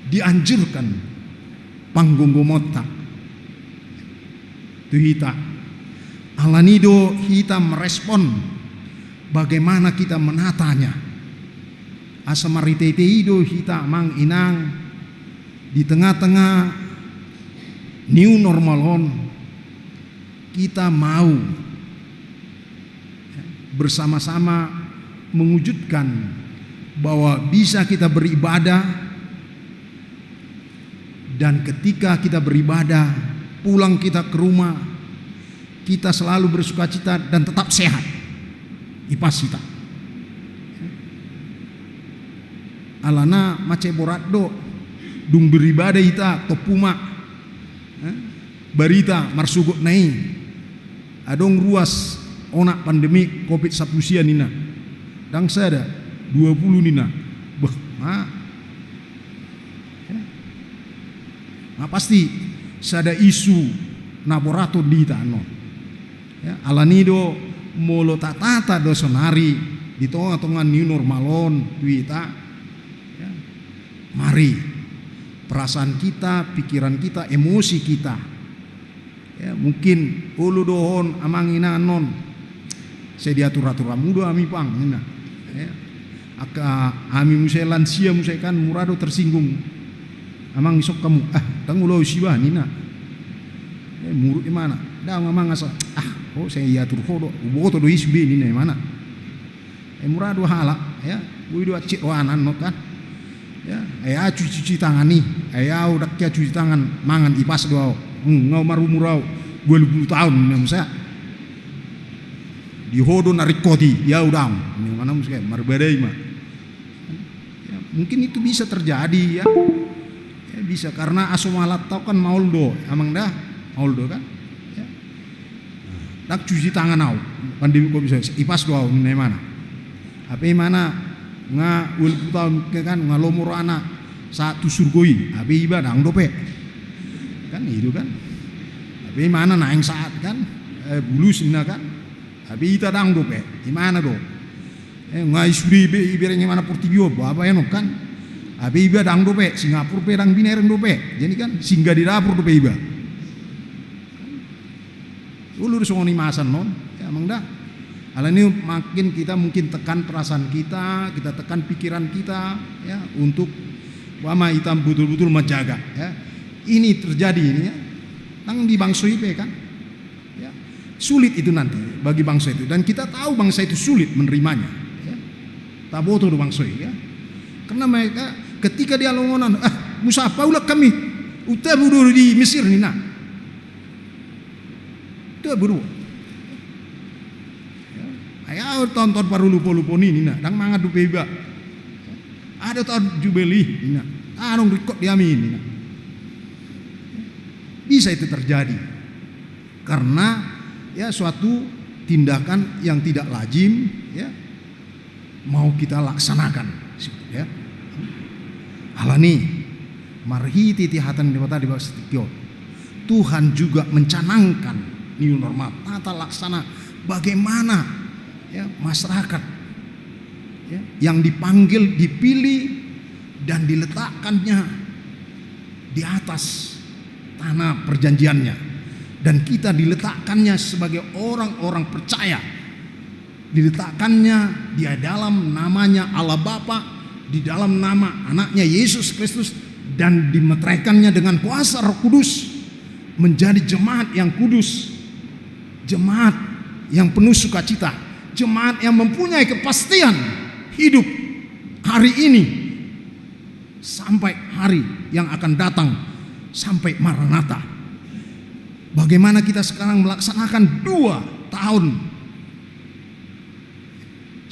dianjurkan panggomgomonta tu hita. Alani i do hita merespon, bagaimana kita menatanya. Asa marhitehite i do hita, amang inang, di tengah-tengah new normal on, kita mau bersama-sama mewujudkan bahwa bisa kita beribadah, dan ketika kita beribadah, pulang kita ke rumah, kita selalu bersukacita dan tetap sehat. I pas hita. Alana mansai borat do, dung beribadah hita, tompu ma, eh, barita marsogot na i. Adong ruas onak pandemi covid sampulu sia ninna. Ndang sada, dua pulu ninna. Bah, ma. Ya. Ma pasti sada isu na borat on di hita annon. Ya, alani i do molo tatata do saonari di tonga-tonga new normal on tu hita. Ya. Mari, perasaan kita, pikiran kita, emosi kita. Ya, mungkin olo do on, amang inang, annon. Sai diatur-atur hamu do hami, pang, ninna. Ya. Angka hami muse lansia muse kan mura do tersinggung. Amang, isok hamu, ah, ndang olo au siba, ninna. Eh, muruk imana. Ndang, amang, asa, ah, ho, sai diatur ho do, huboto do i sude, ninna imana. Eh, mura do halak, ya, boi do ancit rohana annon kan. Ya, eh, au cuci tangan i, eh, au ndang hea cuci tangan, mangan, i pas do au. Hmm, nga au marumur au dua pulu taon, ninna muse. Di ho do na ringkot i, di au ndang. Ninna imana muse, marbadai ma. Ya, mungkin itu bisa terjadi, ya. Ya, bisa, karena asomalatta kan maol do, amang da, maol do kan. Ya. Ndang cuci tangan au, pandemi covid, i pas do au, ninna imana. Hape imana nga dua pulu taon kan, nga lomo rohana sahat tu surgo i, hape iba ndang dope. Kan i do kan. Hape imana naeng sahat kan, eh, bulus ninna kan. Hape hita ndang dope, imana do. Eh, nga i sude ibe-, ibereng imana portibi on, boha pe annon kan. Hape iba ndang dope, Singapura pe ndang binereng dope. Jadi kan, singgah di dapur dope iba. Olo do songon i masa annon, ya, amang da. Alani i makin kita mungkin tekan perasaan kita, kita tekan pikiran kita, ya, untuk umpama hita betul-betul menjaga, ya. Ini terjadi ini, ya. Nang di bangso i pe kan. Ya. Sulit itu nanti bagi bangsa itu. Dan kita tahu bangsa itu sulit menerimanya. Ya. Taboto do bangso i, ya. Karena mereka ketika dia longonan, "Ah, Musa, paulak kami. Uta budu di Mesir," ninna. Uta budu. Ya. Ai au taon-taon parolopolopon i, ninna. Ndang mangan dope iba. Adong taon Jubeli, ninna. Adong ringkot di hami, ninna. Bisa itu terjadi. Karena, ya, suatu tindakan yang tidak lazim, ya, mau kita laksanakan, ya. Alani i, marhite-hite hata ni Debata di bagasan tingki on, Tuhan juga mencanangkan new normal, tata laksana bagaimana, ya, masyarakat, ya, yang dipanggil, dipilih, dan diletakkannya di atas tanah perjanjiannya. Dan kita diletakkannya sebagai orang-orang percaya. Diletakkannya di dalam namanya Allah Bapa, di dalam nama Anaknya Yesus Kristus dan dimeteraikannya dengan kuasa Roh Kudus, menjadi jemaat yang kudus, jemaat yang penuh sukacita, jemaat yang mempunyai kepastian hidup hari ini sampai hari yang akan datang, sampai Maranatha. Bagaimana kita sekarang melaksanakan dua tahun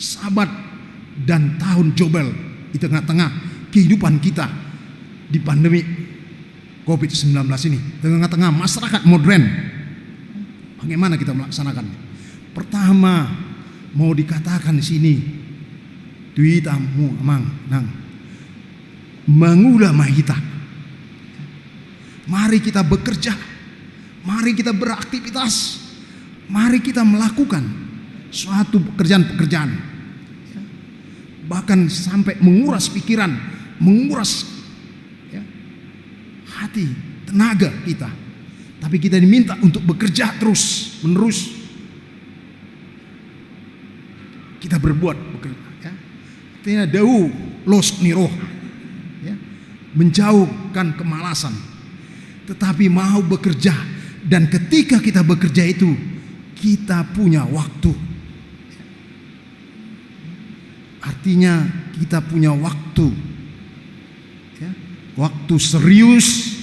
Sabat dan tahun Jobel di tengah-tengah kehidupan kita di pandemi covid sembilan belas ini, tengah-tengah masyarakat modern? Bagaimana kita melaksanakannya? Pertama, mau dikatakan di sini, tu hita hamu amang inang, mangula ma hita. Mari kita bekerja, mari kita beraktivitas, mari kita melakukan suatu pekerjaan-pekerjaan, bahkan sampai menguras pikiran, menguras, ya, hati, tenaga kita. Tapi kita diminta untuk bekerja terus menerus. Kita berbuat, bekerja, ya. Artinya, dao losok ni roha, ya, menjauhkan kemalasan, tetapi mau bekerja. Dan ketika kita bekerja itu, kita punya waktu. Artinya, kita punya waktu, ya, waktu serius,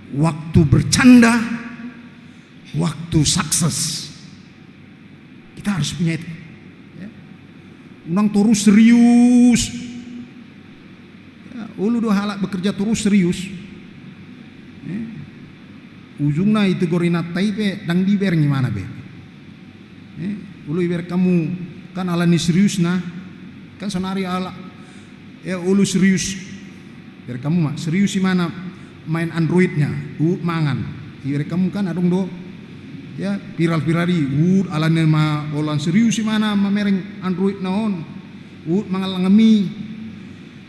waktu bercanda, waktu sukses. Kita harus punya itu, ya. Unang torus serius. Ya, olo do halak bekerja torus serius, ya. Ujungna ditegor inanta i pe ndang dibereng imana be. Eh, olo ibereng hamu, kan ala ni seriusna, kan saonari ala, ya, olo serius. Ibereng hamu ma, serius imana main Androidnya, huhut mangan. Ibereng hamu kan adong do, ya, viral-viral i, huhut ala ni ma holan serius imana mamereng Androidna on, huhut mangallang mie.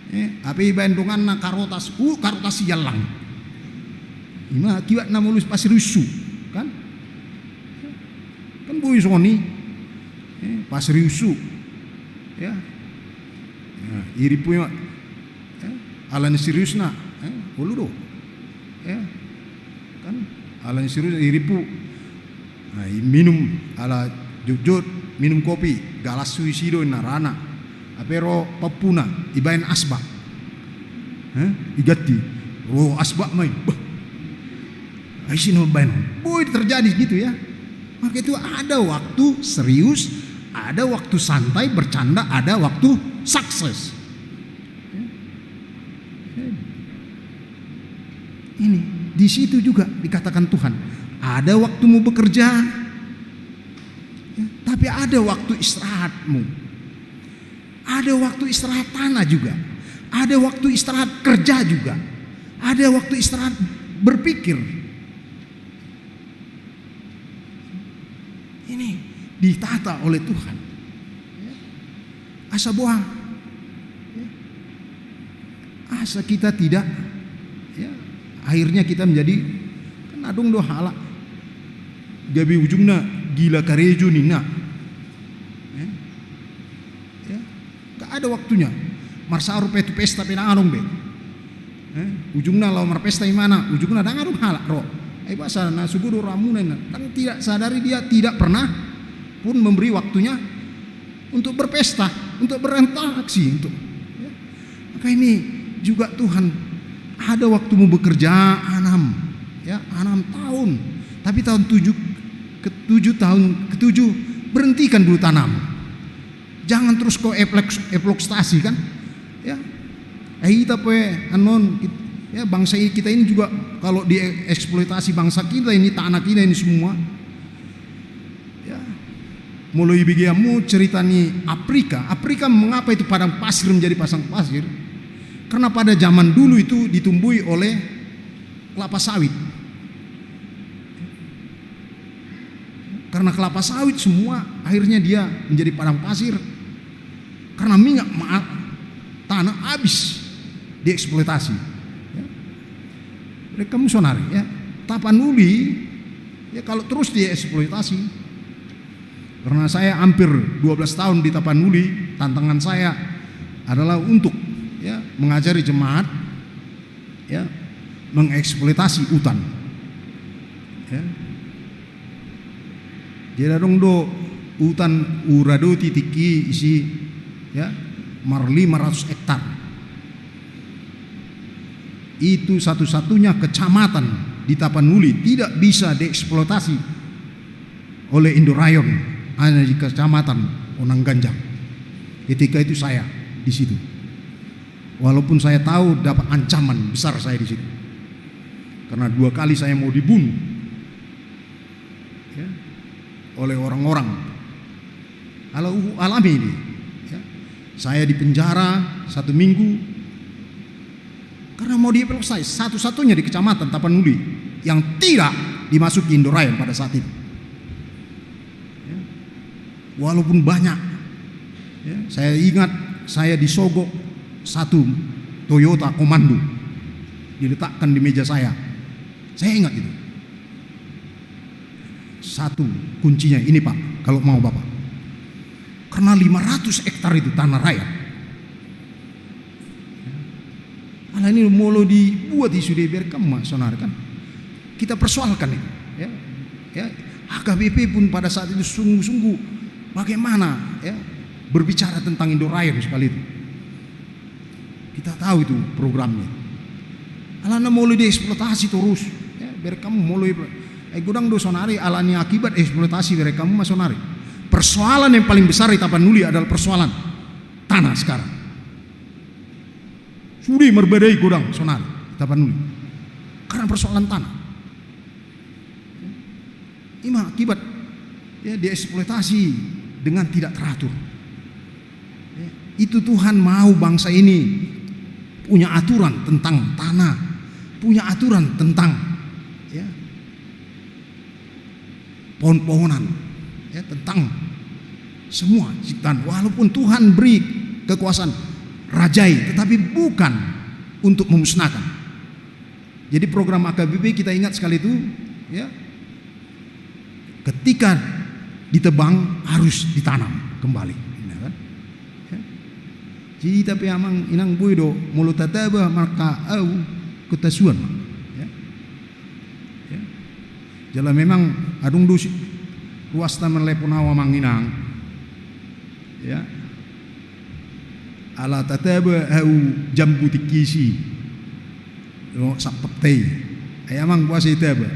Eh, hape ibaen donganna karotas, uh, karotas i allang. Ima kibat na molo paserius, kan? Kan boi songon i. Eh, paserius. Ya. Nah, irimpu ima. Eh, ala ni seriusna, eh, olo do. Ya. Kan ala ni serius, irimpu. Nah, i minum ala jotjot, minum kopi, galas suisi do inna rana. Hape ro pampuna, ibaen asbak. Eh, iganti. Ro asbak ma i. Bah. Ai isi na mambaen on. Boi terjadi gitu, ya. Maka itu ada waktu serius, ada waktu santai, bercanda, ada waktu sukses. Ya. Ya. Ini, di situ juga dikatakan Tuhan, ada waktumu bekerja, ya, tapi ada waktu istirahatmu. Ada waktu istirahat tanah juga. Ada waktu istirahat kerja juga. Ada waktu istirahat berpikir. Ini ditata oleh Tuhan. Ya. Asa boha. Ya. Asa kita tidak, ya, akhirnya kita menjadi, kan adong do halak gabe ujungna gila karejo ninna. Ya. Ya. Nggak ada waktunya. Marsaor pe tu pesta pe ndang adong be. Eh, ujungna laho marpesta imana, ujungna ndang adong halak ro. Ai boasa na sogo do rohamuna inna. Ndang, tidak sadari dia tidak pernah pun memberi waktunya untuk berpesta, untuk berinteraksi, untuk, ya. Maka ini juga Tuhan, ada waktumu bekerja enam, ya, enam tahun. Tapi tahun tujuh, ketujuh, tahun ketujuh, berhentikan dulu tanam. Jangan terus kau epleks-, eksploitasi, kan? Ya. Eh, hita pe annon, kit-, ya, bangsa i-, kita ini juga kalau dieksploitasi bangsa kita ini, tanah kita ini semua. Ya. Molo ibege hamu cerita ni Afrika. Afrika, mengapa itu padang pasir menjadi padang pasir? Karena pada zaman dulu itu ditumbuhi oleh kelapa sawit. Karena kelapa sawit semua akhirnya dia menjadi padang pasir. Karena minyak ma-, tanah habis dieksploitasi. Ya. Jadi kamu saudari, ya, Tapanuli, ya, kalau terus dieksploitasi, karena saya hampir dua belas tahun di Tapanuli, Tantangan saya adalah untuk, ya, mengajari jemaat, ya, mengeksploitasi hutan. Ya. Jadi adong do hutan huradoti tingki i isi, ya, mar lima ratus hektar. Itu satu-satunya kecamatan di Tapanuli tidak bisa dieksploitasi oleh Indorayon, hanya di kecamatan Onang Ganjang. Ketika itu saya di situ. Walaupun saya tahu dapat ancaman besar saya di situ. Karena dua kali saya mau dibunuh. Ya, oleh orang-orang. Ala-, alami ini. Ya. Saya di penjara satu minggu karena mau dieksploitasi, satu-satunya di kecamatan Tapanuli yang tidak dimasuki Indorayon pada saat itu. Ya. Walaupun banyak. Ya, saya ingat saya disogok satu Toyota Komando diletakkan di meja saya. Saya ingat itu. Satu kuncinya ini, Pak, kalau mau Bapak. Karena lima ratus hektar itu tanah rakyat. Alani molo dibuat i sude, biarkan ma sonari kan. Kita persoalkan itu, ya. Ya, H K B P pun pada saat itu sungguh-sungguh bagaimana, ya, berbicara tentang Indorayon sekali itu. Kita tahu itu programnya. Alana molo dieksploitasi terus, ya, biarkan molo i-, eh, godang do sonari alani akibat eksploitasi, biarkan ma sonari. Persoalan yang paling besar di Tapanuli adalah persoalan tanah sekarang. Sude marbadai godang sonari Tapanuli karena persoalan tanah. Ima akibat, ya, dieksploitasi dengan tidak teratur. Ya, itu Tuhan mau bangsa ini punya aturan tentang tanah, punya aturan tentang, ya, pohon-pohonan, ya, tentang semua ciptaan. Walaupun Tuhan beri kekuasaan, rajai, tetapi bukan untuk memusnahkan. Jadi program H K B P kita ingat sekali itu, ya, ketika ditebang harus ditanam kembali, ya kan? Ya. Jadi tapi amang inang boi do, molo tataba marka au, kotasuan ma. Ya. Ya. Jala memang adong do si-, ruasta manlepon au amang inang. Ya. Ala tataba au jambu tingki i. Lo saptei. Ai amang boasa itaba.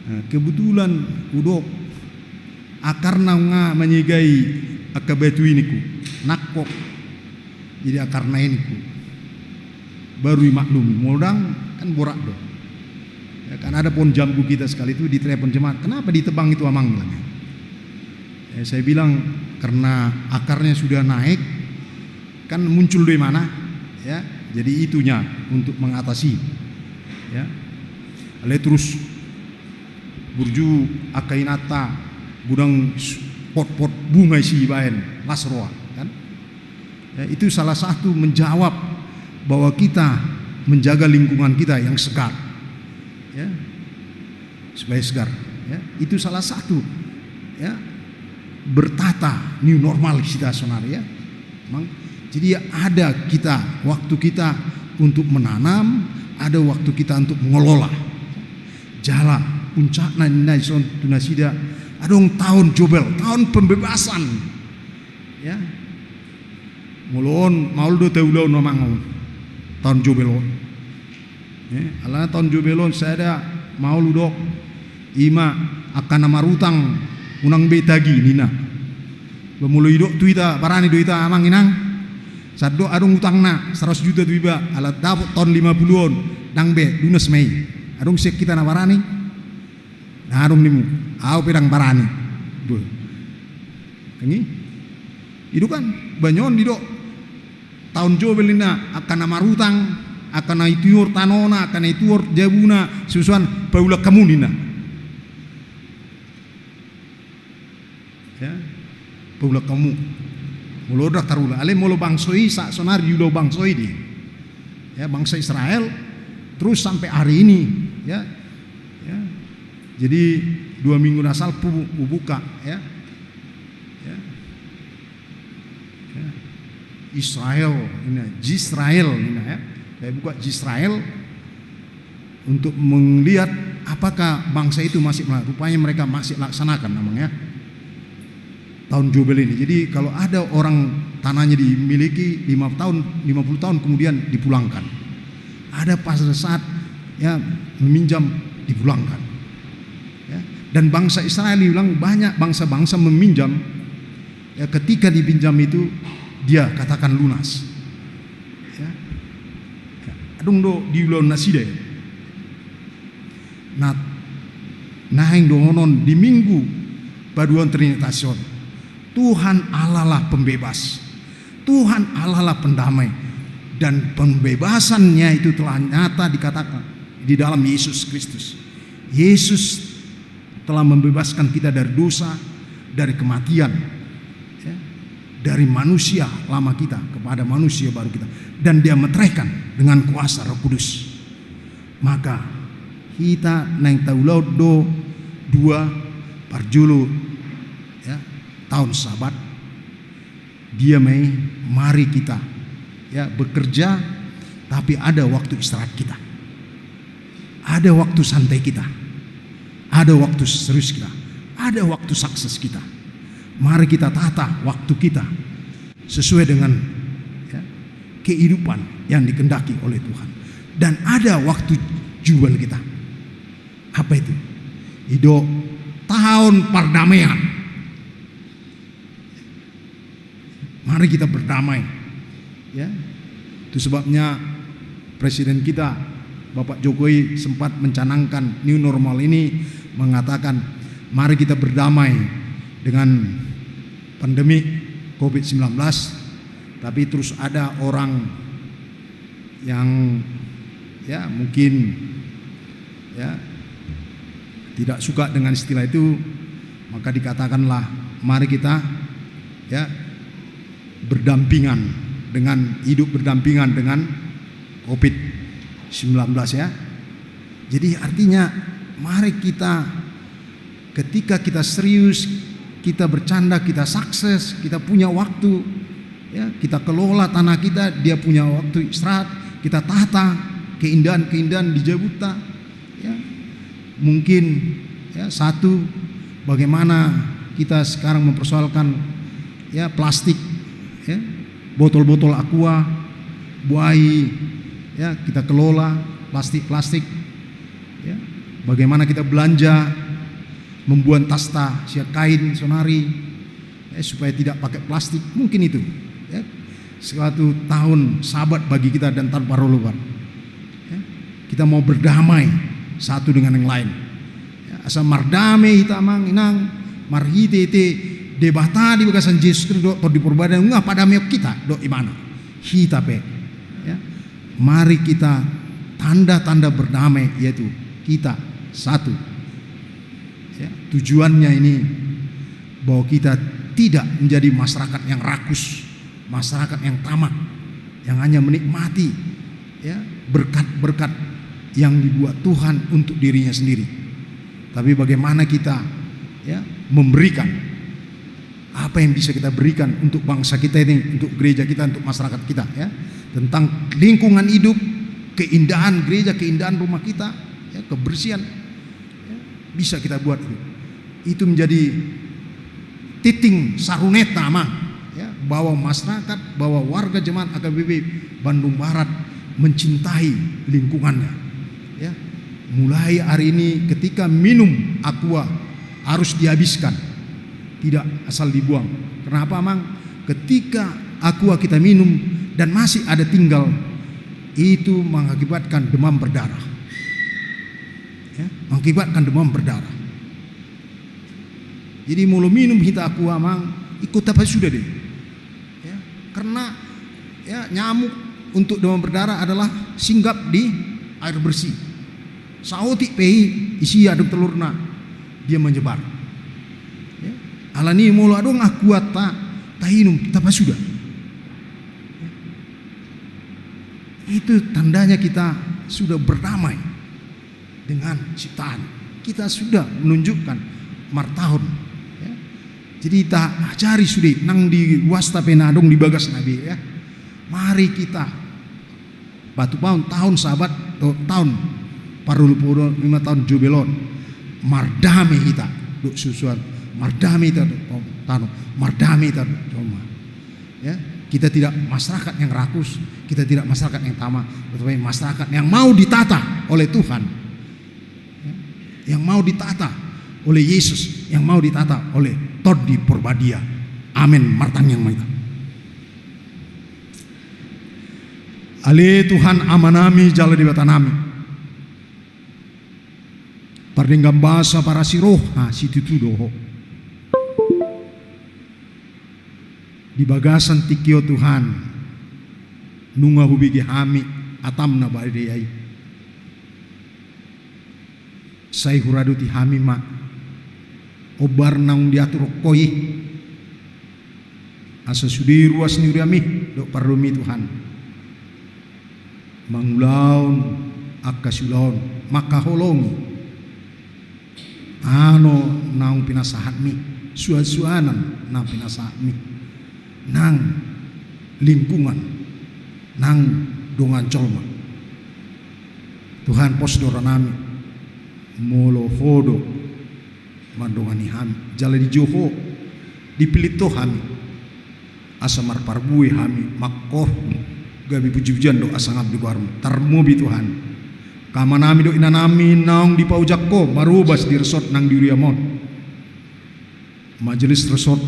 Nah, kebetulan hudok akarna nga manyegai angka batu i ningku. Nangkok. Jadi akarna i ningku. Baru i maklum, molo dang kan borat do. Ya kan, ada pohon jambu kita sekali itu ditelepon jemaat, "Kenapa ditebang itu, Amang?" bilangnya. Ya, saya bilang, "Karena akarnya sudah naik, kan muncul do imana, ya, jadi itunya untuk mengatasi." Ya. Alai terus burju angka inanta, godang s-, pot-pot bunga i sibaen, las roha, kan? Ya, itu salah satu menjawab bahwa kita menjaga lingkungan kita yang segar. Ya. Supaya segar, ya. Itu salah satu, ya, bertata new normal kita sonari, ya. Mang, jadi ya ada kita, waktu kita untuk menanam, ada waktu kita untuk mengelola. Jala puncakna ninna dison tu nasida, adong taon Jobel, taon pembebasan. Ya. Molo on, maol do taulahon amang on. Taon Jobel on. Eh, alana taon Jobel on sada maol hudok, ima angka na marutang unang be tagi ninna. Ba molo didok tu hita, barani do hita amang inang. Sada do adong utangna saratus juta tu iba, ala dapot taon lima pulu on, ndang be, lunas ma i. Adong sian hita na barani? Ndang adong ninmu, au pe ndang barani. Boi. Kan i? Didok kan, ba on didok. Taon Jobel ninna, angka na marutang, angka na ituhor tanona, angka na ituhor jabuna, susuan paulak hamu ninna. Ya, paulak hamu. Molo ndang tarula. Alai molo bangso i, sa-, sonari diula bangso i di. Ya, bangsa Israel, terus sampai hari ini. Ya. Ya. Jadi dua minggu na salpu hubuka, ya. Ya. Israel, ini Jisrael ini ya. Saya buka Jisrael untuk melihat apakah bangsa itu masih, rupanya mereka masih laksanakan namanya tahun Jubel ini. Jadi kalau ada orang tanahnya dimiliki lima tahun, lima puluh tahun kemudian dipulangkan. Ada pada saat ya meminjam dipulangkan. Ya. Dan bangsa Israel diulang banyak bangsa-bangsa meminjam, ya, ketika dipinjam itu dia katakan lunas. Ya. Adong do di ulaon nasida. Nah, naeng dohonon di Minggu paduahon Trinitatis on. Tuhan Allah lah pembebas. Tuhan Allah lah pendamai. Dan pembebasannya itu telah nyata dikatakan di dalam Yesus Kristus. Yesus telah membebaskan kita dari dosa, dari kematian, ya, dari manusia lama kita kepada manusia baru kita. Dan dia meteraikan dengan kuasa Roh Kudus. Maka hita naeng taulahon do dua parjolo, ya, taon Sabat. Dia ma i, mari kita, ya, bekerja, tapi ada waktu istirahat kita. Ada waktu santai kita. Ada waktu serius kita. Ada waktu sukses kita. Mari kita tata waktu kita sesuai dengan, ya, kehidupan yang dikehendaki oleh Tuhan. Dan ada waktu Jubel kita. Apa itu? I do taon pardamaian. Mari kita berdamai. Ya. Itu sebabnya Presiden kita, Bapak Jokowi, sempat mencanangkan new normal ini, mengatakan, "Mari kita berdamai dengan pandemi covid sembilan belas." Tapi terus ada orang yang, ya, mungkin, ya, tidak suka dengan istilah itu, maka dikatakanlah, mari kita, ya, berdampingan dengan, hidup berdampingan dengan covid sembilan belas, ya. Jadi artinya, mari kita, ketika kita serius, kita bercanda, kita sukses, kita punya waktu, ya, kita kelola tanah kita, dia punya waktu istirahat, kita tata keindahan-keindahan di jabunta, ya. Mungkin, ya, satu, bagaimana kita sekarang mempersoalkan, ya, plastik, ya, botol-botol aqua, buai, ya, kita kelola plastik-plastik, ya. Bagaimana kita belanja, membuat tasta sian kain saonari, ya, supaya tidak pakai plastik, mungkin itu, ya, suatu taon Sabat bagi kita dan taon parlobaan. Ya, kita mau berdamai satu dengan yang lain. Ya, asa mardame hita, amang inang, marhite-hite Debata di bagasan Jesus Kristus dohot Tondi Porbadia, nunga padamehon hita dohot ibana. Hita pe. Ya. Mari kita tanda-tanda berdamai, yaitu kita satu. Ya, tujuannya ini bahwa kita tidak menjadi masyarakat yang rakus, masyarakat yang tamak, yang hanya menikmati, ya, berkat-berkat yang dibuat Tuhan untuk dirinya sendiri. Tapi bagaimana kita, ya, memberikan apa yang bisa kita berikan untuk bangsa kita ini, untuk gereja kita, untuk masyarakat kita, ya. Tentang lingkungan hidup, keindahan gereja, keindahan rumah kita, ya, kebersihan, ya, bisa kita buat itu. Itu menjadi titik saruneta, amang, ya, bahwa masyarakat, bahwa warga jemaat A K B P Bandung Barat mencintai lingkungannya. Ya. Mulai hari ini, ketika minum aqua, harus dihabiskan. Tidak asal dibuang. Kenapa, amang? Ketika aqua kita minum dan masih ada tinggal, itu mengakibatkan demam berdarah. Ya, mengakibatkan demam berdarah. Jadi molo minum hita aqua, amang, ingkon tapasuda do i. Ya, karena, ya, nyamuk untuk demam berdarah adalah singgap di air bersih. Saotik pe i, isi adong telurna, dia menyebar. Ya. Alani molo adong aqua ta, tainum, tapasuda. Ya. Itu tandanya kita sudah berdamai dengan ciptaan. Kita sudah menunjukkan martaon, ya, Jadi taajari sude nang di ruasta pe na adong di bagasna be, ya. Mari hita patupaon taon Sabat, to, taon parpudi, lima taon Jubel on. Mardame hita dohot susuan, mardame hita dohot tano, mardame hita dohot jolma. Ya, kita tidak masyarakat yang rakus, kita tidak masyarakat yang tama, tetapi masyarakat yang mau ditata oleh Tuhan. Ya, yang mau ditata oleh Yesus, yang mau ditata oleh Tondi Porbadia. Amin. Martangiang ma hita. Ale Tuhan Amanami jala Debatanami, pardenggan basa, parasi roha, situtu do Ho. Di bagasan tingki on Tuhan, nunga hubege hami atam na badia i. Sai huradoti hami ma ombar naung diaturhon Ho i, asa sude ruas ni huriami dohot parlumi Tuhan mangulahon angka siulaon, mangkaholongi tano naung pinasahatmi, suansuanan naung pinasahatmi, nang lingkungan, nang dongan jolma. Tuhan, pos do rohanami molo Ho do mandongani hami, jala dijou Ho, dipillit Ho hami, asa marparbue hami mangkorhon gabe pujipujian dohot hasangapon di goarMu. Tarlumobi Tuhan, angka amanami dohot inanami naung dipaojak Ho marobas di resort nang di huriaM on. Majelis resort,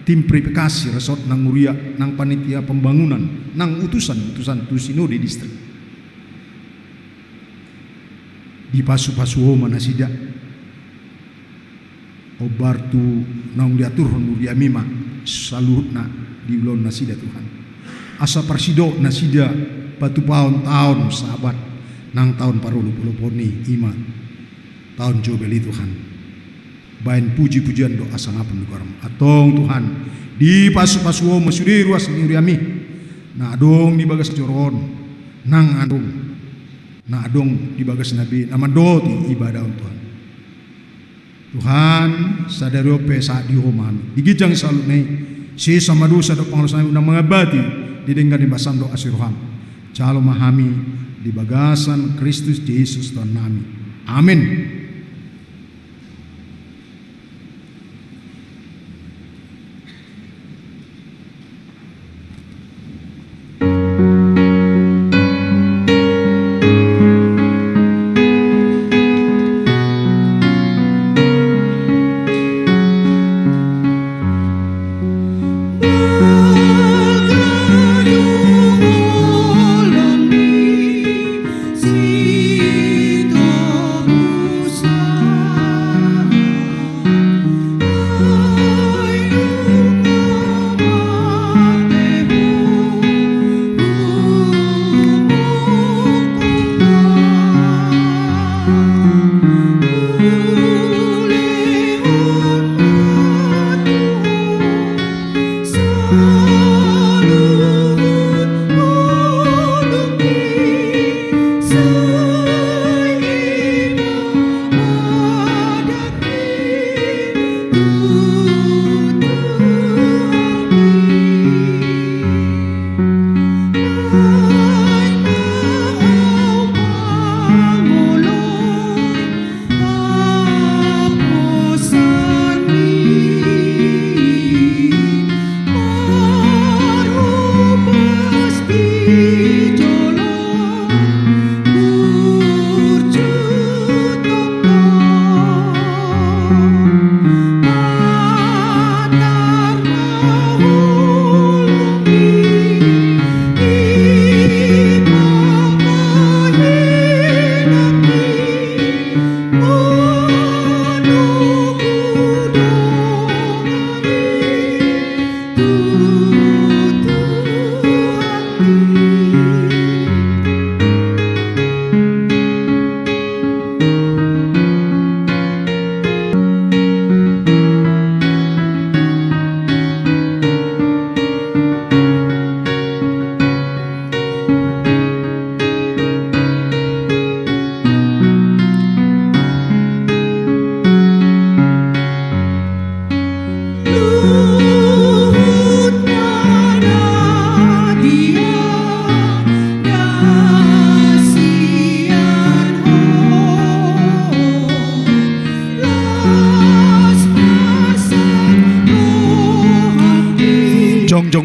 tim verifikasi resort nang huria, nang panitia pembangunan, nang utusan-utusan tu sinode distrik. Dipasupasu Ho ma nasida, ombar tu naung diaturhon huriaMi ma saluhutna di ulaon nasida Tuhan. Asa parsidohot nasida patupaon taon Sabat nang taon parolopolopon i, i ma taon Jubel i Tuhan. Baen pujipujian dohot hasangapon di goarMu. Antong Tuhan, dipasupasu Ho ma sude ruas ni huriaMi na adong di bagas joro on, nang adong na adong di bagasna be na mandok ibadah on Tuhan. Tuhan, sadari on pe sahat di Ho ma hami di ginjang saluhutna i, sesa ma dosa dohot pangalaosan nami, unang mangambati di denggan ni basaM dohot asi ni rohaM. Jalo ma hami di bagasan Kristus Jesus Tuhannami. Amin.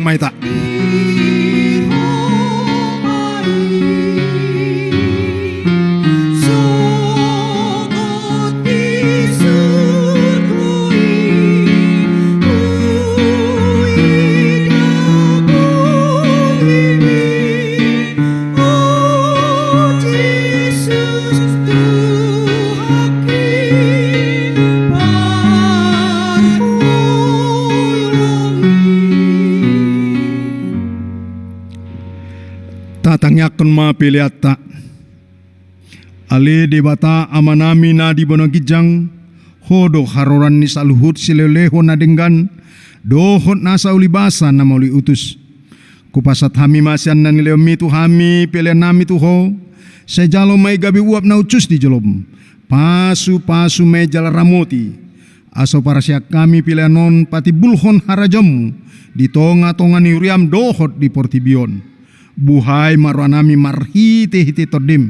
ma hita. Tatangiangkon ma peleanta. Ale Debata Amanami na di banua ginjang, Ho do haroroan ni saluhut silehonlehon na denggan dohot nasa ulibasa na mauliutus. Hupasahat hami ma sian na nilehonMi tu hami peleannami tu Ho, sai jalo ma i gabe uap na hushus di joloM. Pasupasu ma i jala ramoti, asa huparsiak hami pelean on patimbulhon harajaonMu di tongatonga ni huriaM dohot di portibi on. Buhai ma rohanami marhitehite TondiM,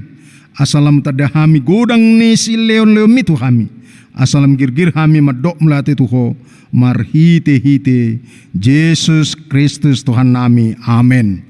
asa lam tanda hami godang ni silehonlehonMi tu hami, asa lam girgir hami mandok mauliate tu Ho, marhitehite Jesus Kristus Tuhannami. Amen.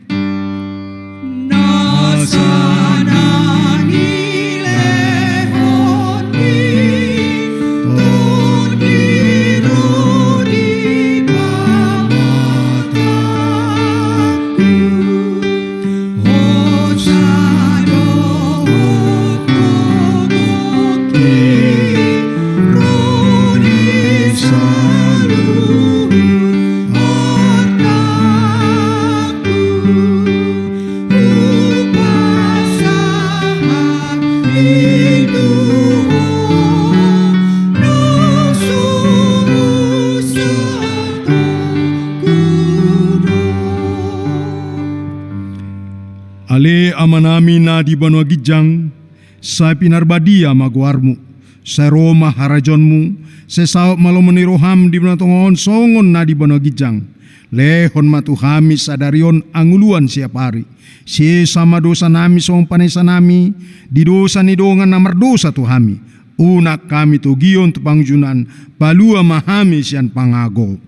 Ale Amanami na di banua ginjang, sai pinarbadia ma goarMu, sai ro ma harajaonMu, sai saut ma lomo ni rohaM di banua tonga on songon na di banua ginjang. Lehon ma tu hami sadari on hangoluan siapari. Sesa ma dosanami songon panesanami di dosa ni dongan na mardosa tu hami. Unang hami togihon tu pangunjunan, palua ma hami sian pangago.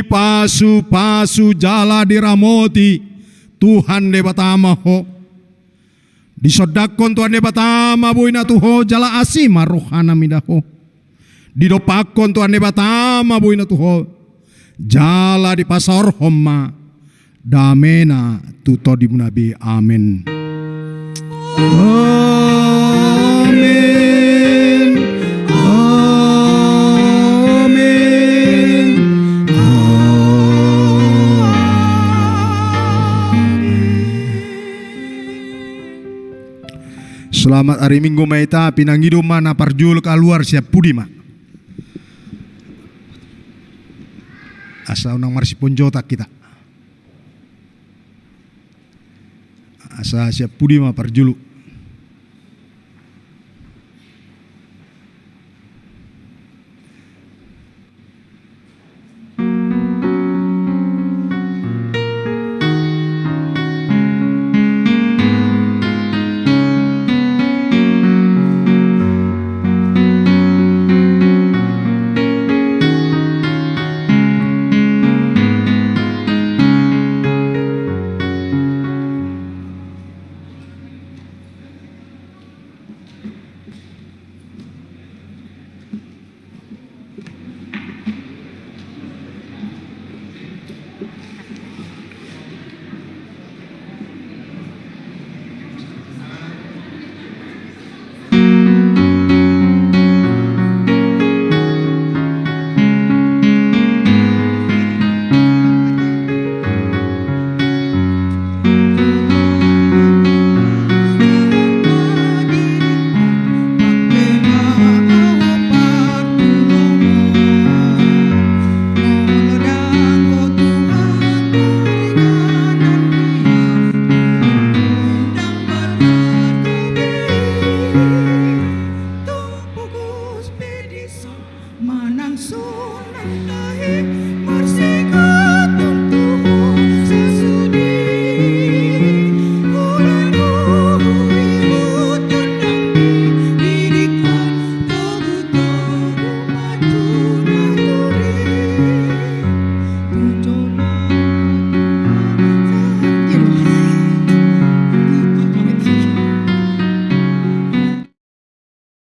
Dipasupasu jala diramoti Tuhan Debata ma ho. Disondangkon Tuhan Debata ma boina tu ho jala asi ma rohana mida ho. Didompakkon Tuhan Debata ma boina tu ho jala dipasaorhon ma damena tu tondimuna be. Amen. Amen. Amen. Amen. Selamat hari Minggu ma hita, pinangido ma na parjolo kaluar sian pudi ma. Asa unang marsiponjotan hita. Asa sian pudi ma parjolo.